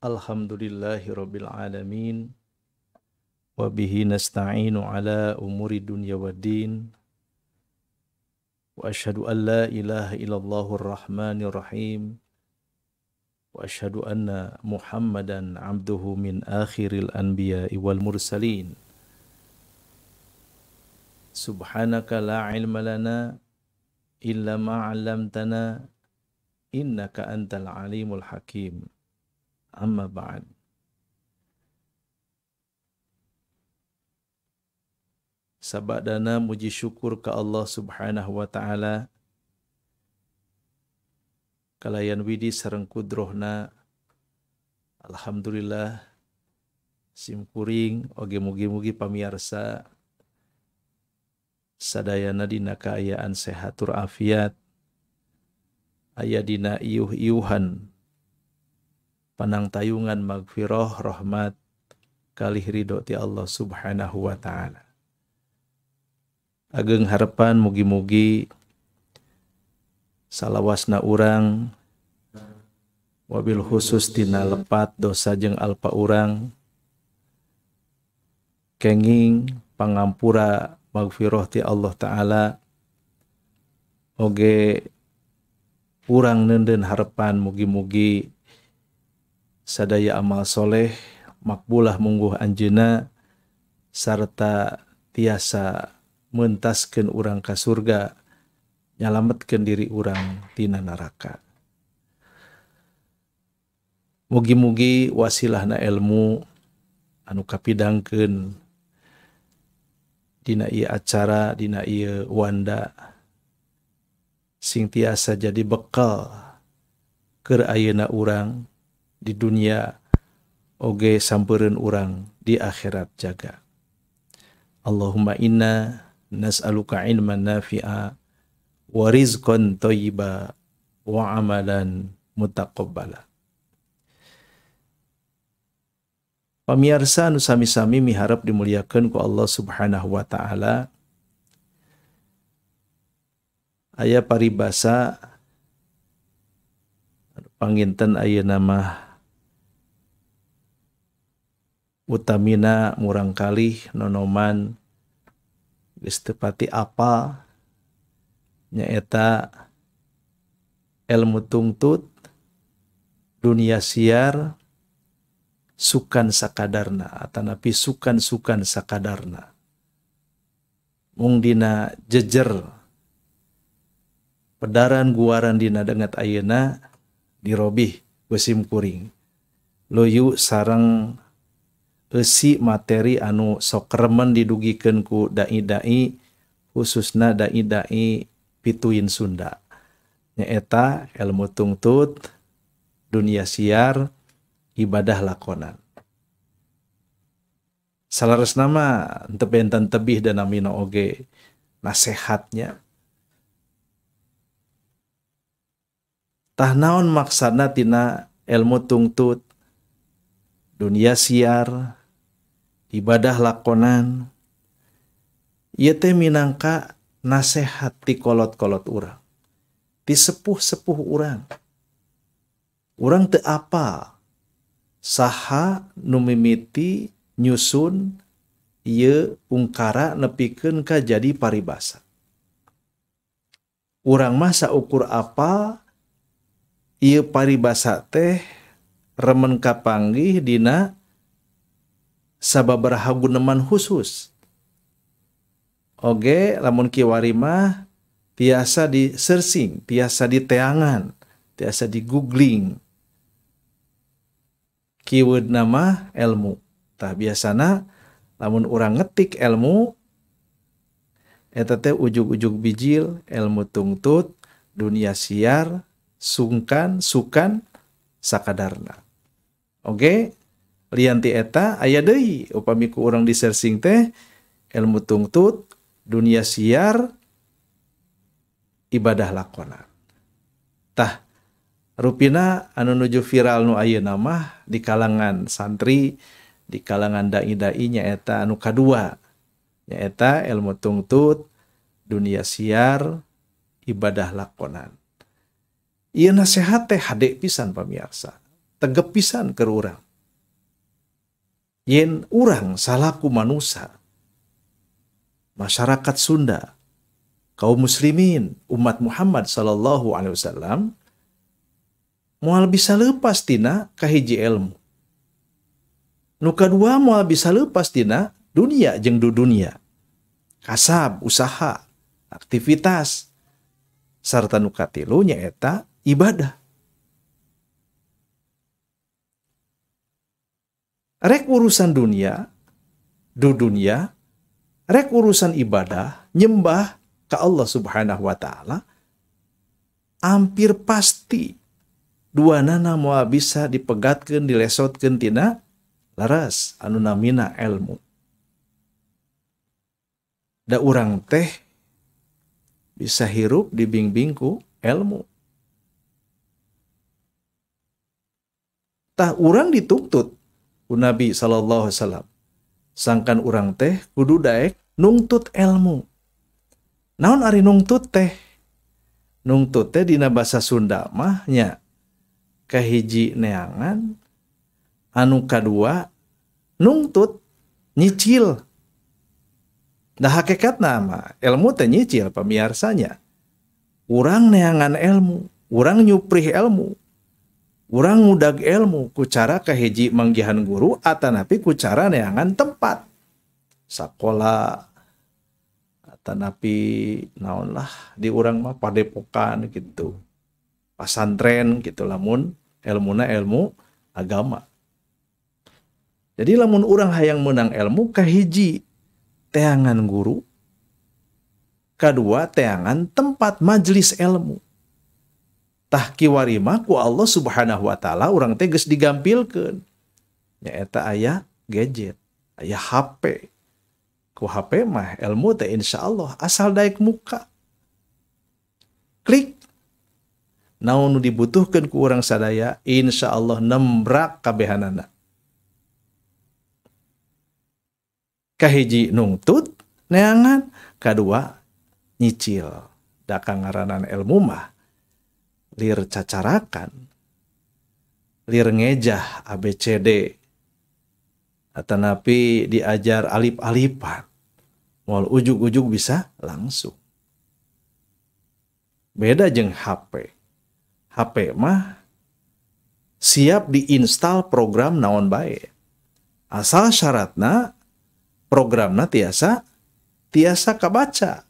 Alhamdulillahirabbil alamin. Wa bihi nasta'inu ala umuri dunya waddin. Wa asyhadu an la ilaha illallahur rahmanir rahim. Wa asyhadu anna Muhammadan abduhu min akhiril anbiya'i wal mursalin. Subhanaka la ilma lana illa ma 'allamtana innaka antal alimul hakim. Amma ba'd. Sabadana muji syukur ka Allah Subhanahu wa ta'ala kalayan widi sareng kudrohna. Alhamdulillah simkuring oge mugi-mugi pamiarsa sadayana dina kaayaan sehat tur afiat, aya dina iuh-iuhan panangtayungan magfirah rahmat kalih ridho ti Allah Subhanahu wa ta'ala. Ageng harapan mugi-mugi salawasna urang wabil khusus tina lepat dosa jeung alpa urang kenging pangampura magfirah ti Allah ta'ala. Oge urang neundeun harapan mugi-mugi sadaya amal soleh makbulah mungguh anjeuna sarta tiasa mentaskeun urang ka surga, nyalametkeun diri urang tina neraka. Mugi-mugi wasilahna ilmu anu kapidangkeun dina ieu acara, dina ieu wanda sing tiasa jadi bekal keur ayeuna urang di dunia oge sampereun urang di akhirat jaga. Allahumma inna nas'aluka ilman nafi'a wa rizqan thayyiba wa amalan mutaqabbala. Pamiarsa nu sami-sami miharap dimuliakeun ku Allah Subhanahu wa ta'ala. Aya paribasa panginten ayeuna mah utamina murangkalih nonoman geus teu pati apa, nyaeta ilmu tungtut, dunia siar, sukan sakadarna atanapi sukan-sukan sakadarna. Mung dina jejer pedaran guaran dina dangat ayeuna dirobih ku kuring loyu sareng eusi materi anu sok remen didugikeun ku dai-dai, khususna dai-dai pituin Sunda, nyaeta ilmu tungtut, dunia siar, ibadah lakonan. Salaresna mah teu benten tebih dan namina oge nasehatnya. Tah naon maksana tina ilmu tungtut, dunia siar, ibadah lakonan? Ieu teh minangka nasehat ti kolot-kolot urang, ti sepuh-sepuh urang. Urang teu apal saha nu mimiti nyusun ieu ungkara nepikeun ka jadi paribasa. Urang mah saukur apal ieu paribasa teh remen kapanggih dina sababaraha guneman khusus. Oge lamun kiwari mah tiasa di searching, tiasa di teangan, tiasa di googling. Keyword nama ilmu. Tah biasana lamun urang ngetik ilmu eta teh ujug-ujug bijil ilmu tungtut, dunia siar, sungkan, sukan sakadarna. Oke, lian ti eta aya deui upami ku urang di searching teh ilmu tungtut, dunia siar, ibadah lakonan. Tah rupina anu nuju viral nu ayeuna mah di kalangan santri, di kalangan dai-dai nyaeta anu kadua, nyaeta ilmu tungtut, dunia siar, ibadah lakonan. Ieu nasehat teh hade pisan pamiarsa. Tegep pisan keur urang. Yen urang salaku manusia, masyarakat Sunda, kaum muslimin, umat Muhammad sallallahu alaihi wasallam moal bisa lepas tina kahiji ilmu. Nu kadua moal bisa lepas tina dunia jeung dudunia. Kasab, usaha, aktivitas sarta nu katilu nyaeta ibadah. Rek urusan dunia, dudunia, rek urusan ibadah, nyembah ke Allah Subhanahu wa ta'ala, hampir pasti dua nana moal bisa dipegatkeun, dilesotkeun tina laras anu namina ilmu. Da urang teh bisa hirup dibimbing ku ilmu. Tah urang dituntut ku Nabi sallallahu alaihi wasallam. Sangkan urang teh kudu daek nungtut ilmu. Naon ari nungtut teh? Nungtut teh dina basa Sunda mah nya kahiji neangan, anu kadua nungtut nyicil. Dah hakikatna mah ilmu teh nyicil pamiarsanya. Urang neangan ilmu, urang nyuprih ilmu, urang ngudag ilmu ku cara kahiji manggihan guru atanapi ku cara neangan tempat. Sakola atanapi naon lah di urang mah padepokan gitu. Pasantren gitu lamun ilmuna ilmu agama. Jadi lamun urang hayang menang ilmu kahiji teangan guru, kedua teangan tempat majelis ilmu. Tah kiwari mah ku Allah Subhanahu wa ta'ala urang teh geus digampilkeun. Nyaeta aya gadget, aya HP. Ku HP mah ilmu teh insyaallah asal daek muka. Klik. Naon nu dibutuhkeun ku urang sadaya insyaallah nembrak kabehanana. Kahiji nungtut neangan, kadua nyicil. Da kangaranan ilmu mah lir cacarakan, lir ngejah ABCD, atanapi diajar alip-alipan, moal ujug-ujug bisa langsung. Beda jeung HP. HP mah siap diinstal program naon bae. Asal syaratna programna tiasa kabaca.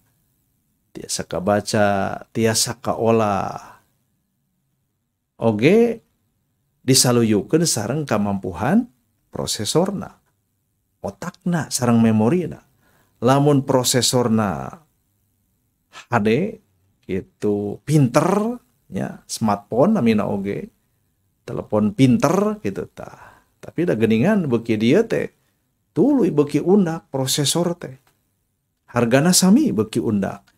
Tiasa kabaca, tiasa kaolah. Oge disaluyukeun sareng kamampuhan prosesorna, otakna sareng memorina. Lamun prosesorna HD gitu pinter ya, smartphone namina oge, telepon pinter gitu tah. Tapi da geuningan beuki dieu teh tuluy beuki undak prosesor teh. Hargana sami beuki undak.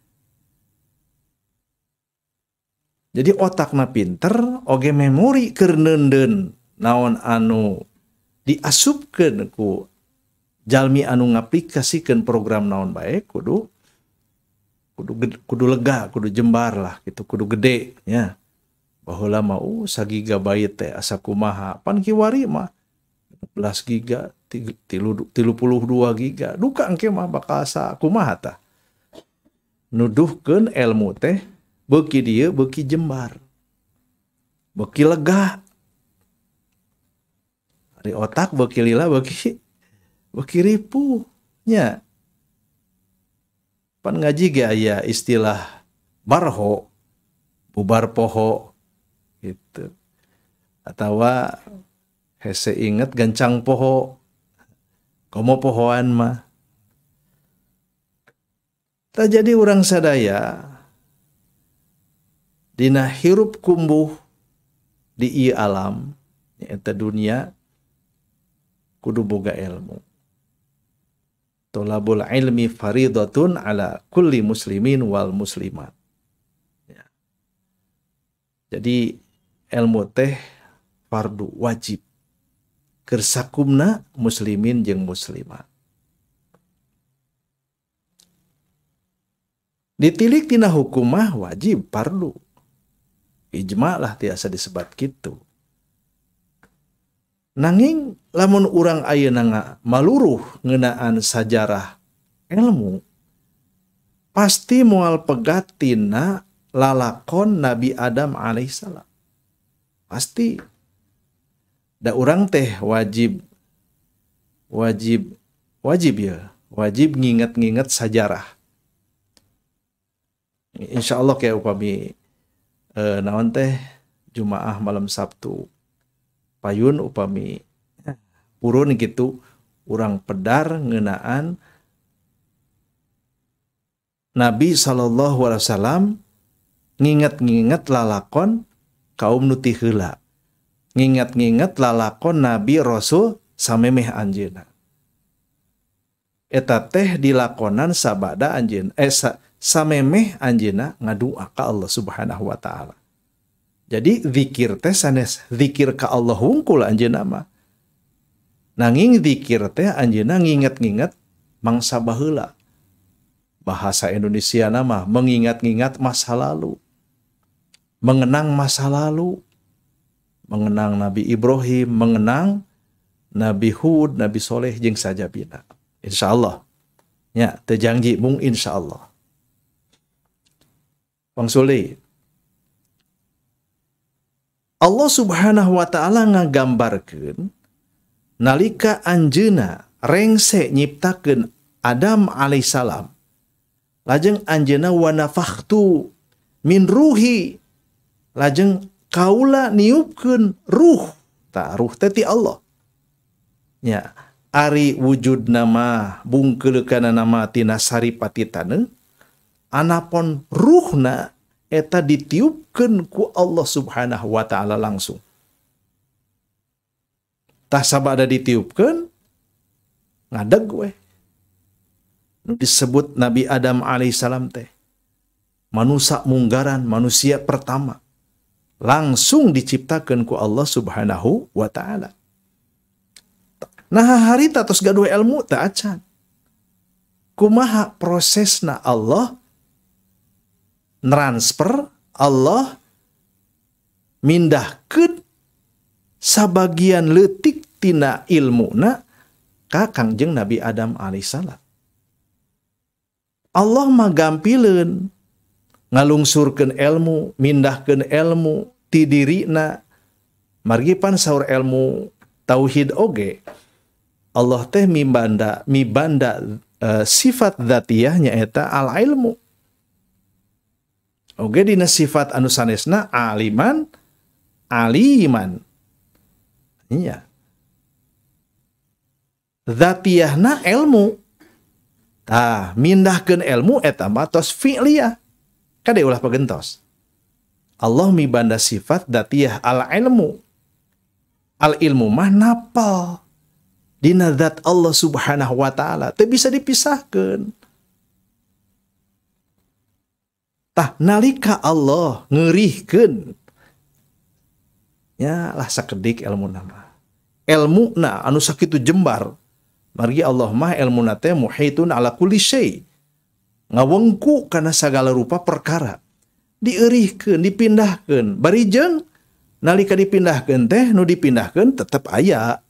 Jadi otakna pinter, oge memori keur neundeun naon anu diasupkeun ku jalmi anu ngaplikasikeun program naon bae kudu kudu lega, kudu jembar lah gitu, kudu gede nya. Baheula mah sagigabyte teh asa kumaha, pan kiwari mah 11 giga, 32 giga, duka engke mah bakal asa kumaha tah. Nuduhkeun ilmu teh beuki dieu beuki jembar, beuki lega. Ari otak beuki lila beuki ripuh nya. Pan ngaji ge aya istilah barho, bubar poho gitu. Atawa hese inget gancang poho, komo pohoan mah. Tak jadi urang sadaya dina hirup kumbuh di ieu alam nyaeta dunia kudu boga ilmu. Tolabul ilmi faridatun ala kulli muslimin wal muslimat. Ya. Jadi ilmu teh fardu wajib keur sakumna muslimin jeung muslimat. Ditilik tina hukum mah wajib fardu. Ijma lah tiasa disebat gitu. Nanging lamun urang ayeuna maluruh ngeunaan sajarah ilmu, pasti moal pegat tina lalakon Nabi Adam alaihissalam. Pasti. Da urang teh wajib wajib wajib ya, wajib nginget-nginget sajarah. Insya Allah kayak upami naon teh Jumaah malam Sabtu payun upami purun gitu urang pedar ngeunaan Nabi sallallahu alaihi wasallam nginget-nginget lalakon kaum nu ti heula, nginget-nginget lalakon Nabi Rasul samemeh anjeunna. Eta teh dilakonan sabada anjeun samemeh anjeunna ngadua ka Allah Subhanahu wa taala. Jadi zikir teh sanes zikir ka Allah hungkul anjeunna mah. Nanging zikir teh anjeunna nginget-nginget mangsa baheula. Bahasa Indonesia nama mengingat-ingat masa lalu, mengenang masa lalu, mengenang Nabi Ibrahim, mengenang Nabi Hud, Nabi Soleh jeung sajabina. Insyaallah. Ya, teu janji mung insyaallah. Bang Sule, Allah Subhanahu wa taala ngagambarkeun nalika anjeunna rengse nyiptakeun Adam alaihissalam. Lajeng anjeunna wa nafakhtu min ruhi, lajeng kaula niupkeun ruh, ta ruh teh ti Allah. Nya, ari wujud nama bungkeuleukana nama tina saripati taneuh, anapon ruhna eta ditiupkeun ku Allah Subhanahu wa taala langsung. Tah sabada ditiupkeun ngadeg we. Disebut Nabi Adam alaihissalam teh manusia munggaran, manusia pertama langsung diciptakan ku Allah Subhanahu wa taala. Nah harita tos gaduh ilmu teh acan. Kumaha prosesna Allah transfer, Allah mindahkeun sabagian leutik tina ilmuna ka Kangjeng Nabi Adam alaihissalam. Allah mah gampileun ngalungsurkeun ilmu, mindahkeun ilmu ti dirina. Margi pan saur ilmu tauhid oge Allah teh mibanda sifat dzatiyah nyaeta al ilmu. Oge dina sifat anu sanesna aliman aliman. Iya. Dzatiyahna ilmu. Tah, mindahkeun ilmu eta mah tos fi'liyah. Kade ulah pagentos. Allah mibanda sifat dzatiyah al ilmu. Al ilmu mah napal dina zat Allah Subhanahu wa taala, teu bisa dipisahkeun. Tah nalika Allah ngeurihkeun nya lah sakedik elmuna mah. Elmuna anu sakitu jembar. Margi Allah mah elmuna teh muhitun ala kulli syai. Ngawengku kana sagala rupa perkara. Dieurihkeun, dipindahkeun. Bari jeung nalika dipindahkeun teh nu dipindahkeun tetep aya.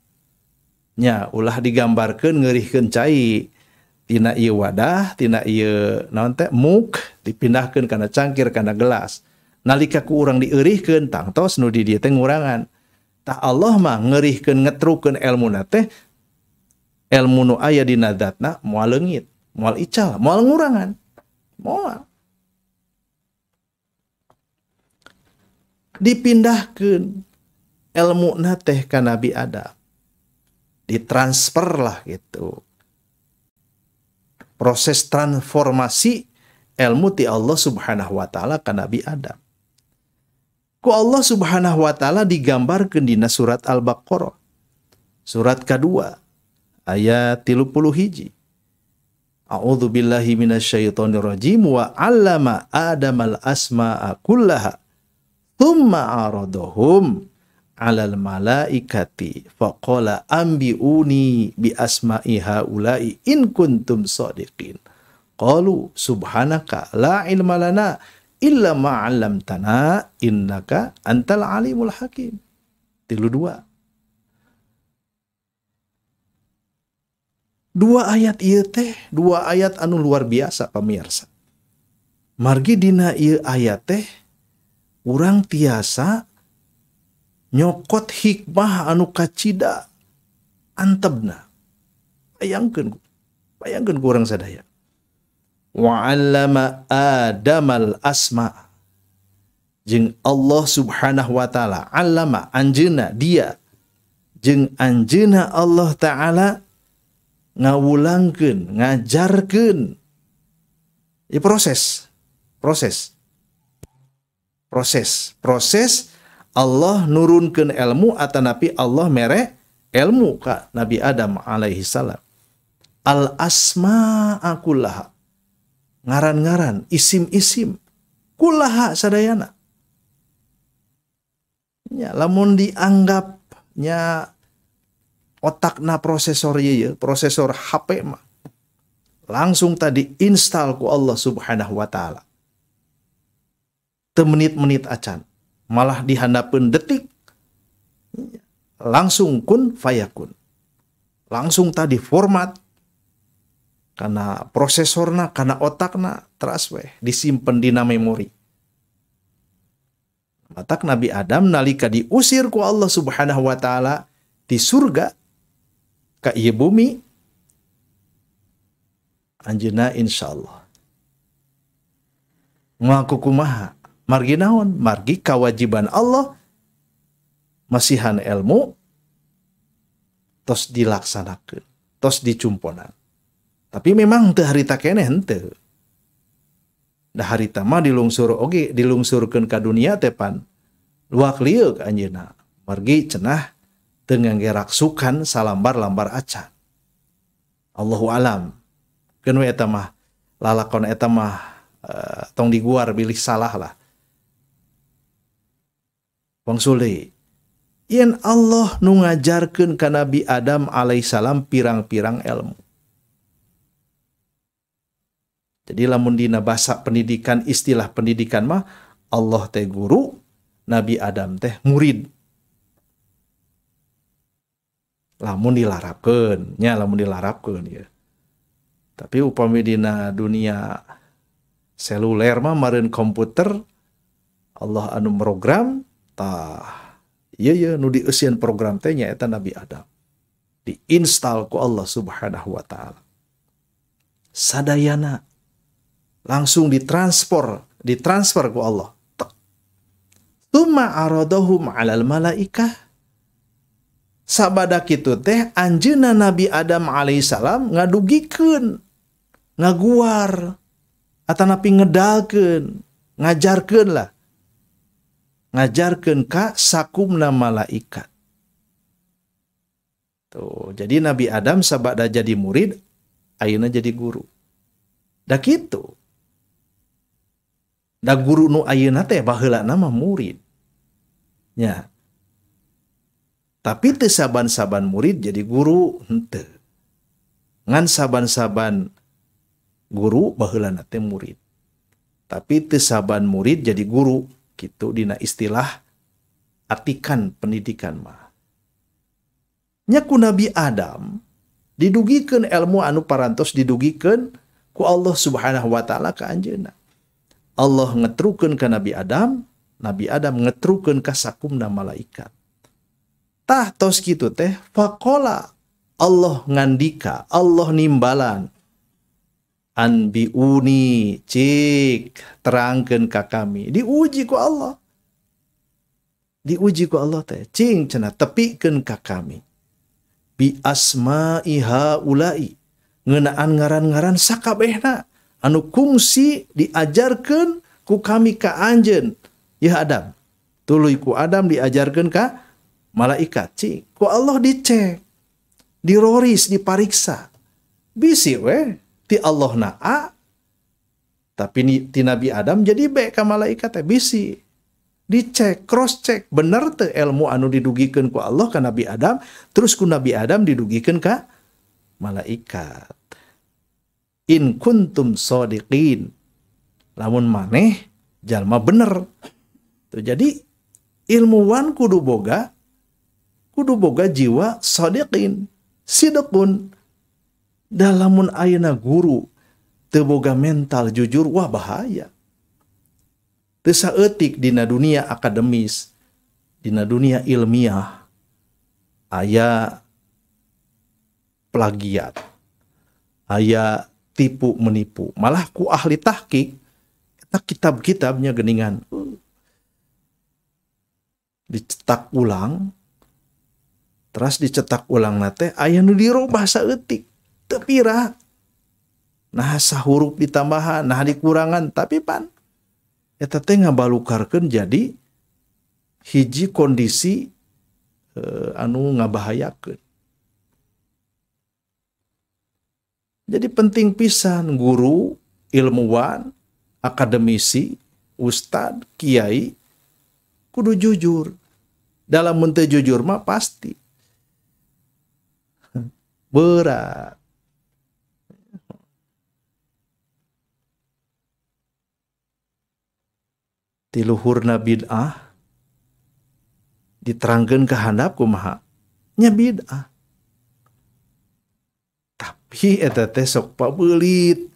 Nya ulah digambarkeun ngeurihkeun cai. Tina ieu wadah, tina ieu naon teh muk dipindahkeun kana cangkir, kana gelas. Nalika ku urang dieurihkeun tangtos nu di dieu teh ngurangan. Tah Allah mah ngeurihkeun ngetrukeun elmuna teh elmu nu aya dina zatna moal leungit, moal ical, moal ngurangan. Moal. Dipindahkeun elmuna teh ka Nabi Adam. Ditransfer lah gitu. Proses transformasi ilmu ti Allah Subhanahu wa taala ka Nabi Adam. Ku Allah Subhanahu wa taala digambarkeun dina surat Al-Baqarah. Surat kedua ayat 31. A'udzu billahi minasyaitonir rajim wa 'allama Adamal asma'a kullaha thumma 'aradahum 'alal malaikati faqala ambiuni bi asma'i haula'i in kuntum shadiqin. Qalu subhanaka la ilma lana illa ma 'allamtana innaka antal alimul hakim. 32. Dua ayat ieu teh, dua ayat anu luar biasa pamirsa. Margi dina ieu ayat teh urang tiasa nyokot hikmah anu kacida antebna. Bayangkeun, bayangkeun ku urang sadaya. Wa 'allama Adamal asma. Jeung Allah Subhanahu wa taala 'allama anjeunna dia jeung anjeunna Allah taala ngawulangkeun, ngajarkeun. Ya proses. Proses. Proses. Proses Allah nurunkeun ilmu atanapi Allah mere ilmu ka Nabi Adam alaihi salam. Al asma'a kullaha. Ngaran-ngaran, isim-isim, kullaha sadayana. Ya, lamun dianggapnya otakna prosesor ieu, prosesor HP mah langsung tadi install ku Allah Subhanahu wa taala. Teu menit-menit acan, malah dihandapeun detik. Langsung kun fayakun. Langsung tadi format karena prosesorna, karena otakna teras weh disimpen dina memori. Matak Nabi Adam nalika diusir ku Allah Subhanahu wa taala di surga ka ieu bumi, anjeunna insyaallah ngaku kumaha, margi naon, margi kewajiban Allah masihan ilmu tos dilaksanakeun, tos dicumponan. Tapi memang teu harita keneh henteu. Da harita mah dilungsur oge, dilungsurkeun ka dunia teh pan luak lieuk anjeunna. Margi cenah teu ngangge raksukan salambar-lambar acan. Allahu alam. Keun we eta mah lalakon eta mah tong diguar bilih salah lah. Wangsul deui. Yen Allah nu ngajarkeun ka Nabi Adam alaihissalam pirang-pirang ilmu. Jadi lamun dina bahasa pendidikan, istilah pendidikan mah Allah teh guru, Nabi Adam teh murid. Lamun dilarapkeun, nya lamun dilarapkeun ya. Tapi upami dina dunia seluler mah meureun komputer Allah anu program tah ieu ye nu dieusian program teh nyaeta Nabi Adam. Diinstal ku Allah Subhanahu wa taala. Sadayana langsung ditransfer ku Allah. Tsumma aradahum 'alal malaikah. Sabada kitu teh anjeunna Nabi Adam alaihissalam ngadugikeun, ngaguar atanapi ngedalkeun, ngajarkeun lah. Ngajarkeun ka sakumna malaikat. Tuh, jadi Nabi Adam sabada jadi murid, ayeuna jadi guru. Da kitu. Da guru nu ayeuna teh baheulana mah murid. Nya. Tapi teu saban-saban murid jadi guru henteu. Ngan saban-saban guru baheulana teh murid. Tapi teu saban murid jadi guru kitu dina istilah atikan pendidikan mah. Nya ku Nabi Adam didugikeun ilmu anu parantos didugikeun ku Allah Subhanahu wa taala ka anjeunna. Allah ngetrukeun ka Nabi Adam, Nabi Adam ngetrukeun ka sakumna malaikat. Tah tos kitu teh faqala Allah ngandika, Allah nimbalan. Anbiuni cik terangkeun ka kami. Diuji ku Allah. Diuji ku Allah teh cing cenah tepikeun ka kami. Bi asma'i haula'i ngeunaan ngaran-ngaran sakabehna anu kungsi diajarkeun ku kami ka anjeun ya Adam. Tuluy ku Adam diajarkeun ka malaikat. Cik ku Allah dicek, diroris, dipariksa. Bisi we ti Allah na A tapi ti Nabi Adam jadi B ka malaikat teh bisi. Dicek, cross check, bener teu ilmu anu didugikeun ku Allah ka Nabi Adam, terus ku Nabi Adam didugikeun ka malaikat. In kuntum shodiqin, lamun maneh jalma bener. Tuh, jadi ilmuwan kudu boga jiwa shodiqin, sidqun. Da lamun ayeuna guru teu boga mental jujur, wah bahaya. Teu saeutik dina dunia akademis, dina dunia ilmiah aya plagiat, aya tipu menipu. Malah ku ahli tahqiq eta kitab-kitabnya geningan dicetak ulang, terus dicetak ulang nate aya nu dirobah saeutik. Teu pira. Nah sahurup ditambahan, nah dikurangan, tapi pan eta teh ngabalukarkeun jadi hiji kondisi anu ngabahayakeun. Jadi penting pisan guru, ilmuwan, akademisi, ustad, kiai kudu jujur. Dalam mun teu jujur mah pasti berat. Tiluhurna bid'ah diterangkeun ka handap kumaha nya bid'ah, tapi eta teh sok pabeulit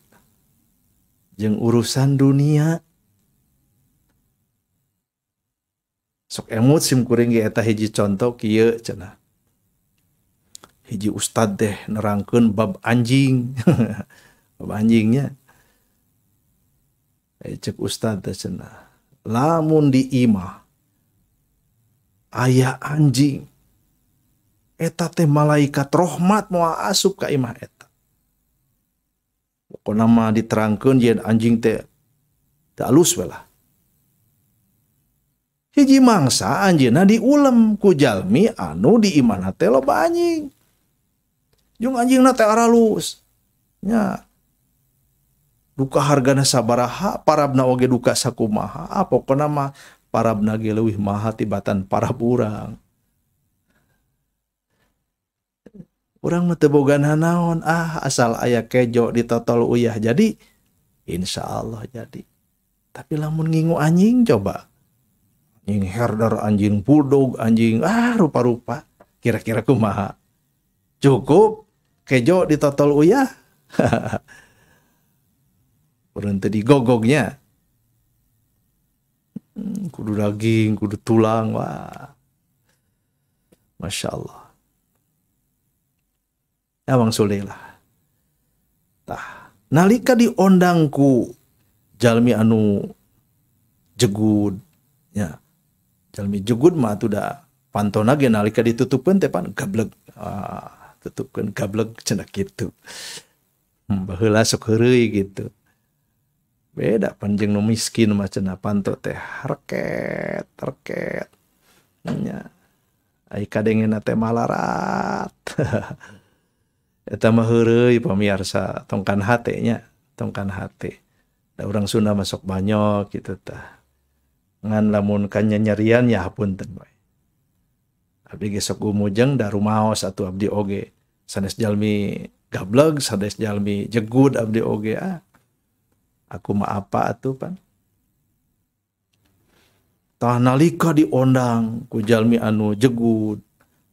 jeung urusan dunia. Sok emut sim kuring ge eta hiji contoh kieu cenah. Hiji ustad teh nerangkeun bab anjing. Bab anjingnya. Cek ustad teh cenah, lamun di imah aya anjing eta teh malaikat rahmat moal asup ka imah eta. Pokona mah diterangkeun yen anjing teh teu alus we lah. Hiji mangsa anjeunna diulem ku jalmi anu di imahna teh loba anjing. Jeung anjingna teh aralus. Nya duka hargana sabaraha, parabna oge duka sakumaha. Ah, pokona mah parabna ge leuwih maha tibatan parab urang. Urang mah teu boga nanaon, ah asal aya kejo ditotol uyah jadi insyaallah jadi. Tapi lamun ngingu anjing coba. Anjing herder, anjing bulldog, anjing ah rupa-rupa. Kira-kira kumaha? Cukup kejo ditotol uyah. Berhenti digogognya. Kudu daging, kudu tulang, wah. Masya Allah. Ya Bang Sule lah. Tah, nalika diondang ku jalmi anu jegud, ya. Jalmi jegud mah atuh da pantona ge nalika ditutupkeun teh pan gableg. Ah, tutupkeun gableg cenah kitu. Baheula sok heureuy gitu. Beda panjang nu miskin mah cenah panto teh reket reket. Nya. Ai kadengena teh malarat. Eta mah heureuy pamiarsa, tongkan hate nya, tongkan hate. Da urang Sunda masuk banyak gitu tah. Ngan lamun kanyanyarian ya hapunten bae. Abdi ge sok gumujeng da rumaos atuh abdi oge. Sanes jalmi gableg, sanes jalmi jegud abdi oge ah. Aku mah apa atuh pan. Tah nalika diondang ku jalmi anu jegud,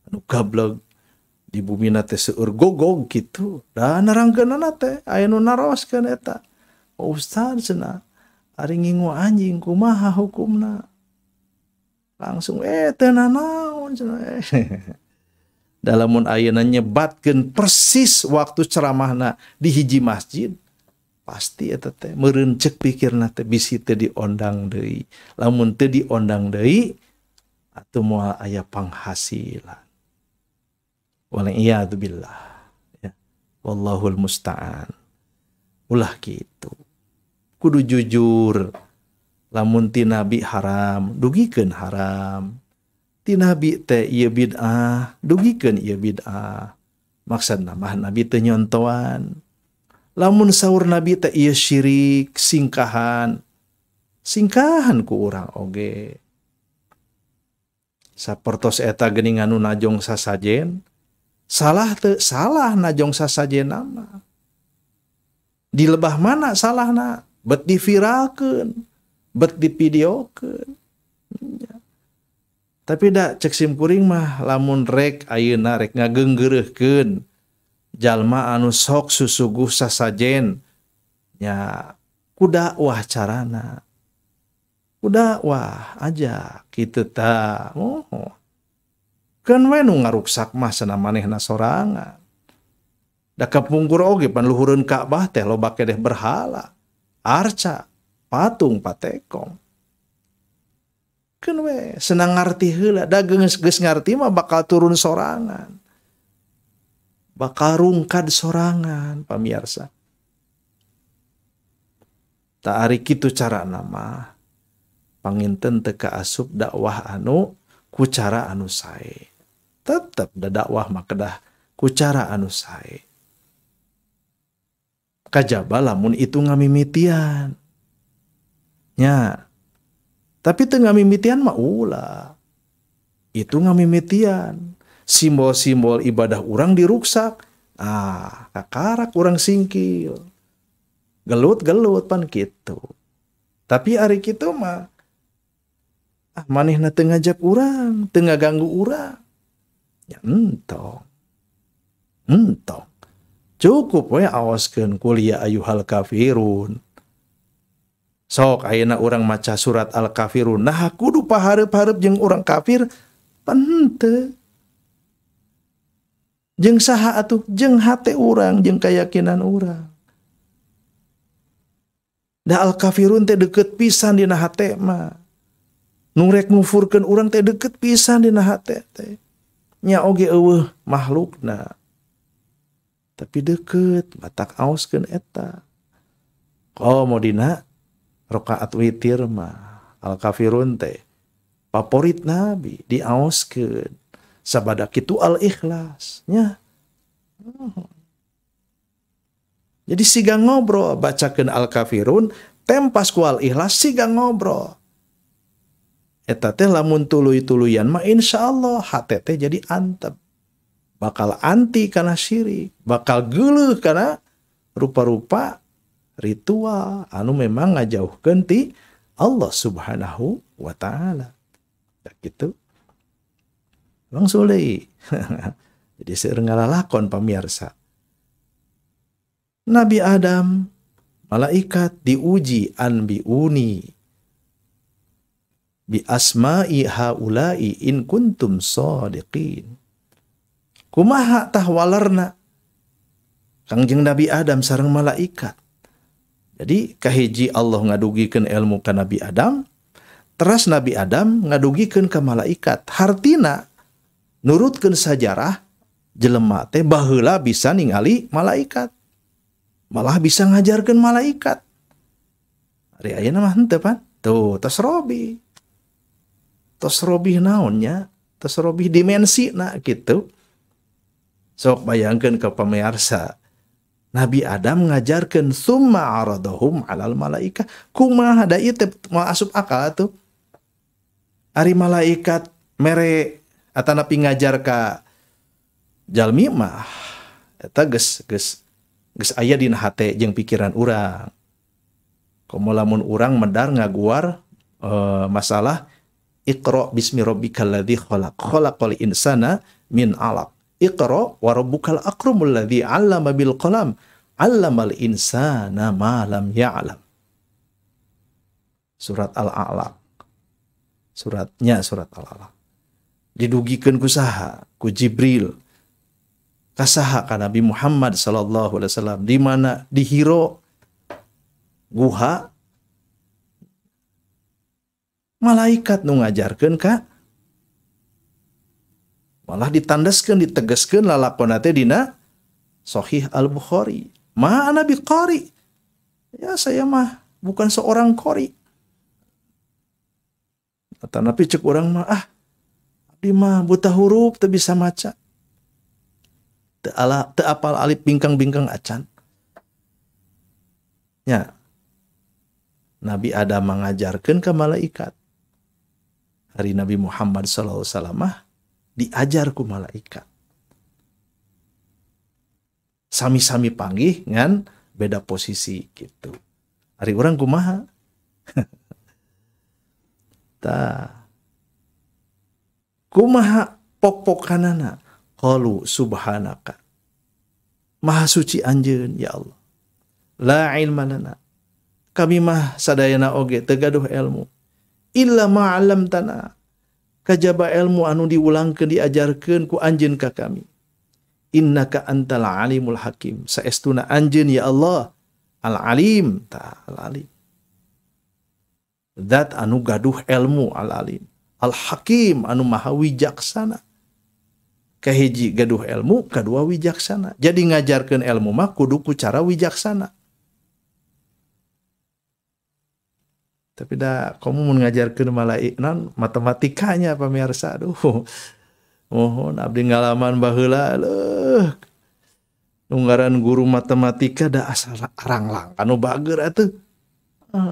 anu gableg di bumina teh seueur gogog kitu. Da nerangkeunana teh aya nu naroskeun eta. Oh ustad cenah, ari ngingu anjing kumaha hukumna? Langsung teu nanaon cenah. Da lamun ayeuna nyebatkeun persis waktu ceramahna di hiji masjid, pasti eta teh meureun ceuk pikirna teh bisi teu diondang deui. Lamun teu diondang deui atuh moal aya panghasilan. Waliyadu billah ya. Wallahul musta'an. Ulah kitu. Kudu jujur. Lamun ti nabi haram, dugikeun haram. Ti nabi teh ieu bid'ah, dugikeun ieu bid'ah. Maksudna mah nabi teu nyontoan. Lamun saur nabi teh ieu syirik, singkahan. Singkahan ku urang oge. Sapertos eta geuning anu najong sasajen, salah teu? Salah najong sasajen mah. Di lebah mana salahna? Bet diviralkeun, bet divideokeun. Ya. Tapi da cek sim kuring mah lamun rek ayeuna rek ngageunggeureuhkeun Jalma anu sok susuguh sasajen nya ku dakwah carana. Ku dakwah aja kitu tah. Oh. Keun we nu ngaruksak mah cenah manehna sorangan. Da kapungkur oge pan luhureun Ka'bah teh loba kedeh berhala, arca, patung, patekong. Keun we senang ngarti heula, da geus ngarti mah bakal turun sorangan. Bakal rungkad sorangan pamirsa. Ta ari kitu carana mah panginten teu kaasup dakwah anu ku cara anu sae. Tetep da dakwah mah kedah ku cara anu sae. Kajaba lamun itu ngamimitian. Nya. Tapi teu ngamimitian mah ulah. Itu ngamimitian. Simbol-simbol ibadah urang diruksak. Ah, kakarak urang singkil. Gelut-gelut pan kitu. Tapi ari kitu mah ah manehna teu ngajak urang, teu ngaganggu urang. Ya entong. Entong. Cukup we aoskeun kuliah ayuhal kafirun. Sok ayeuna urang maca surat al-kafirun. Nah kudu pahareup-hareup jeung urang kafir pan henteu. Jeung saha atuh? Jeung hate urang, jeung keyakinan urang. Da al-kafirun teh deukeut pisan dina hate mah. Nu rek ngufurkeun urang teh deukeut pisan dina hate teh. Nya oge eueuh makhlukna. Tapi deukeut batak aoskeun eta. Komo dina rakaat witir mah al-kafirun teh favorit Nabi diaoskeun. Sabada kitu al-ikhlas nya. Jadi siga ngobrol bacakeun al-kafirun tempas ku al-ikhlas siga ngobrol. Eta teh lamun tuluy-tuluyan mah insyaallah hate teh jadi antep. Bakal anti kana syirik, bakal geuleuh kana rupa-rupa ritual anu memang ngajauhkeun ti Allah Subhanahu wa taala. Gitu. Langsung deui. Jadi seueur ngalalakon pamirsa. Nabi Adam malaikat diuji anbiuni bi asma'i haula'i in kuntum shadiqin. Kumaha tah walerna Kangjeng Nabi Adam sareng malaikat. Jadi kahiji Allah ngadugikeun ilmu ka Nabi Adam, teras Nabi Adam ngadugikeun ka malaikat. Hartina nurutkeun sajarah jelema teh baheula bisa ningali malaikat. Malah bisa ngajarkeun malaikat. Ari ayeuna mah henteu pan. Tuh tos robih. Tos robih naon nya? Tos robih dimensi na gitu. Sok bayangkeun ke pamirsa. Nabi Adam ngajarkeun summa aradahum alal malaika. Kumaha da ieu teh moal asup akal atuh. Ari malaikat mere atanapi ngajar ka jalmi mah eta geus geus geus aya dina hate jeung pikiran urang. Komo lamun urang medar ngaguar masalah Iqra bismi rabbikal ladzi khalaq khalaqal insana min 'alaq. Iqra wa rabbukal akramul ladzi 'allama bil qalam 'allamal insana ma lam ya'lam. Surat Al-A'la. Suratnya surat Al-A'la. Didugikeun ku saha? Ku Jibril. Ka saha? Ka Nabi Muhammad sallallahu alaihi wasallam. Di mana? Di Hiro guha malaikat nu ngajarkeun ka malah ditandaskeun ditegaskeun lalakonna teh dina Sahih Al-Bukhari. Ma ana biqari. Ya saya mah bukan seorang qori. Tapi cek urang mah ah abdi mah buta huruf teu bisa maca. Teu ala teu apal alif bingkang-bingkang acan. Ya. Nabi Adam mengajarkeun ke malaikat. Hari Nabi Muhammad sallallahu alaihi wasallam diajar ku malaikat. Sami-sami panggih ngan beda posisi gitu. Hari urang kumaha? Tah. Kumaha pok-pokanana? Qalu subhanaka. Maha suci anjeun ya Allah. La ilma lana. Kami mah sadayana oge teu gaduh ilmu. Illa ma 'allamtana. Kajaba ilmu anu diulangkeun diajarkeun ku anjeun ka kami. Innaka antal alimul hakim. Saestuna anjeun ya Allah al-alim, ta al-alim. Zat anu gaduh ilmu al-alim. Al-hakim anu maha wijaksana. Kahiji gaduh ilmu, kadua wijaksana. Jadi ngajarkeun ilmu mah kudu ku cara wijaksana. Tapi dah kamu mun ngajarkeun malaik non matematikanya pamirsa, aduh. Mohon abdi ngalaman baheula leuh. Nunggaran guru matematika da asal aranglang anu bager atuh.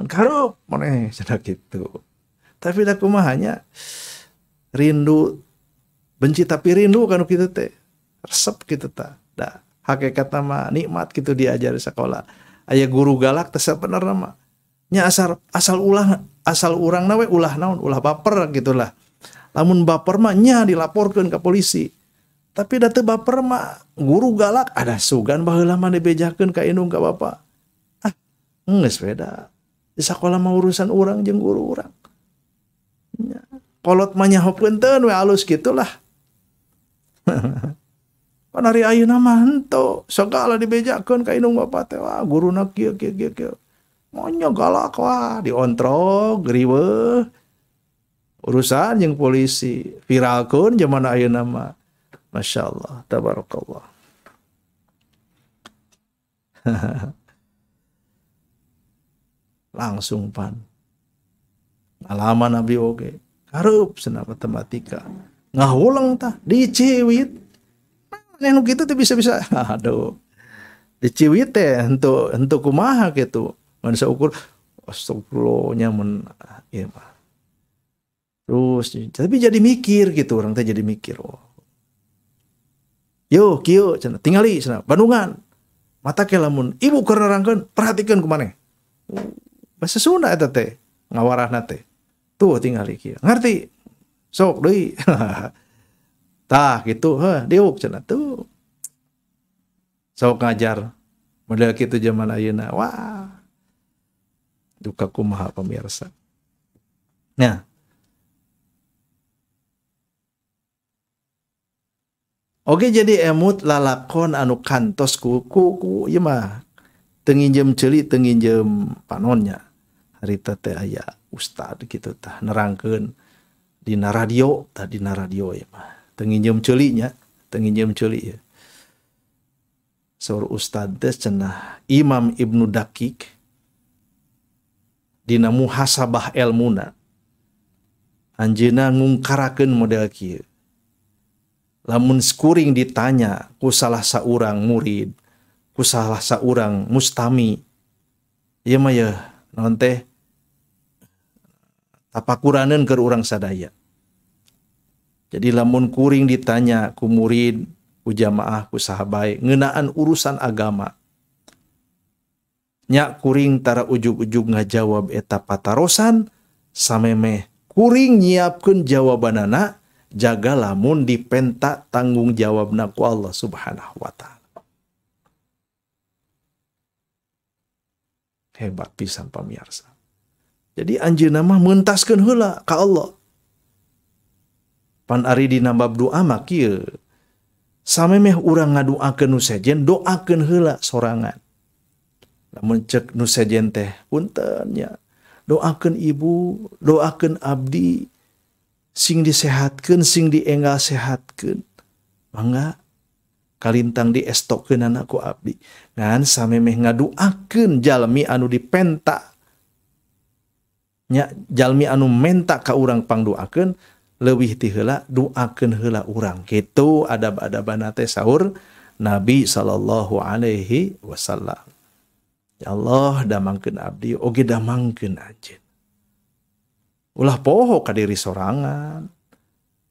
Karup maneh cenah kitu. Tapi da kumaha nya rindu benci tapi rindu kanu kitu teh. Resep kitu tah. Da hakikatna mah nikmat kitu diajar di sekolah. Aya guru galak teh sabenerna mah. Nya asal ulah asal urangna we ulah naon ulah baper gitulah. Lamun baper mah nya dilaporkeun ka polisi. Tapi da teu baper mah guru galak ada sugan baheula mah dibejakeun ka indung ka bapa. Ah, geus we da. Di sakola mah urusan urang jeung guru urang. Nya, kolot mah nyahokeun teu we alus gitulah. Pan ari ayeuna mah henteu, sagala dibejakeun ka indung bapa teh, wah guruna kieu kieu kieu kieu. Monya galak wah diontrog riweuh. Urusan jeung polisi viralkeun zaman ayeuna mah. Masya Allah, tabarakallah. Langsung pan. Ngalaman abdi oge. Kareup cenah matematika. Ngahuleng tah diciwit. Nah, nu kitu teh bisa-bisa. Aduh. Diciwit teh henteu henteu kumaha kitu. Mun saukur astagfirullah nya mun ieu mah. Terus tapi jadi mikir gitu, orang teh jadi mikir. Oh. Yo kieu cenah tingali cenah Bandungan. Mata ke lamun ibu keur nerangkeun perhatikeun ku maneh. Bahasa Sunda eta teh ngawarahna teh. Tuh tingali kieu. Ngerti? Sok deui. Tah kitu heuh diuk cenah tuh. Sok ngajar model kitu zaman ayeuna. Wah. Duka kumaha pemirsa. Nah. Oke jadi emut lalakon anu kantos ku ku ieu mah teu nginjem ceuli teu nginjem panonnya. Harita teh aya ustad kitu tah nerangkeun dina radio tah dina radio ieu mah. Teu nginjem ceuli nya, teu nginjem ceuli ieu. Saur ustad teh cenah Imam Ibnu Daqiq dina muhasabah elmuna anjeunna ngungkarakeun model kieu. Lamun skuring ditanya ku salah saurang murid, ku salah saurang mustami, ieu mah yeuh naon teh tapakuraneun keur urang sadaya. Jadi lamun kuring ditanya ku murid, ku jamaah, ku sahabai ngeunaan urusan agama, nya kuring tara ujug-ujug ngajawab eta patarosan, samemeh kuring nyiapkeun jawabanana. Jaga lamun dipenta tanggung jawabna ku Allah Subhanahu wa ta'ala. Hebat pisan pamirsa. Jadi anjeunna mah mentaskeun heula ka Allah. Pan ari dina bab doa mah kieu. Samemeh urang ngadoakeun nu sejen, doakeun heula sorangan. Lamun cek nu sejen teh punten nya. Doakeun ibu, doakeun abdi. Sing disehatkeun, sing dienggal sehatkeun. Mangga kalintang diestokeunana ku abdi. Ngan samemeh ngaduakeun jalmi anu dipenta. Nya jalmi anu menta ka urang pangdoakeun leuwih ti heula doakeun heula urang. Kitu adab-adabana teh saur Nabi sallallahu alaihi wasallam. Ya Allah damangkeun abdi oge damangkeun anjeun. Ulah poho ka diri sorangan.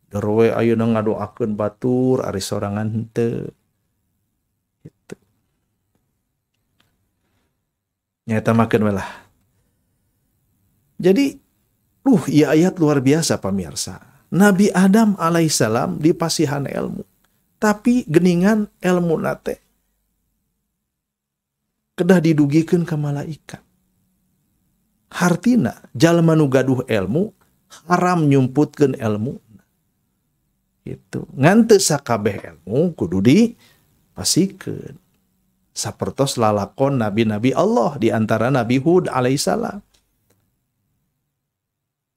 Derwe ayeuna ngadoakeun batur ari sorangan henteu. Gitu. Nyaeta makeun we lah. Jadi, ieu ayat luar biasa pamirsa. Nabi Adam alaihissalam dipasihan ilmu. Tapi geningan ilmu nate Kedah didugikeun ka malaikat. Hartina jalma nu gaduh ilmu haram nyumputkeun ilmu. Gitu. Ngan teu sakabeh ilmu kudu dipasikeun. Sapertos lalakon nabi-nabi Allah di antara Nabi Hud alaihissalam.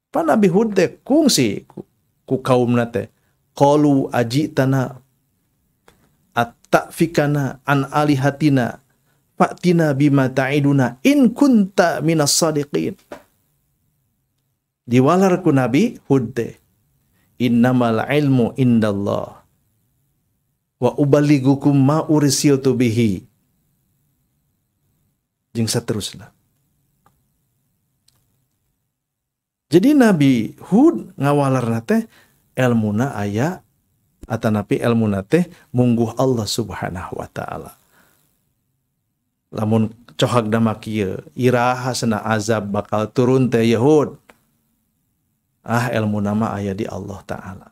Pa Nabi Hud teh kungsi ku kaumna teh. Qalu ajitana at-ta'fikana an alihatina fa'tina bima ta'iduna in kunta minas sadiqin. Diwalar ku Nabi Hud teh. Innamal ilmu indallah wa ubaligukum ma ursiltu bihi. Jeung saterusna. Jadi Nabi Hud ngawalarna teh elmuna aya atanapi elmuna teh mungguh Allah Subhanahu wa taala. Lamun cohag dama kieu, iraha cenah azab bakal turun teh Yahud. Ah elmuna mah aya di Allah taala.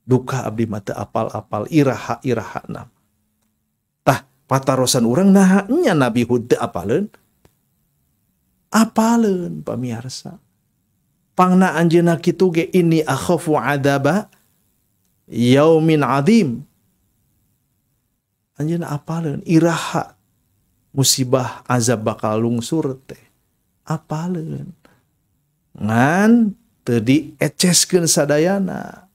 Duka abdi mah teu apal-apal iraha-irahana. Tah patarosan urang naha nya Nabi Hud teu apaleun? Apaleun pamiarsa. Pangna anjeunna kitu ge inni akhafu adzaba yaumin adzim. Anjeunna apaleun iraha musibah azab bakal lungsur teh. Apaleun. Ngan teu dieceskeun sadayana.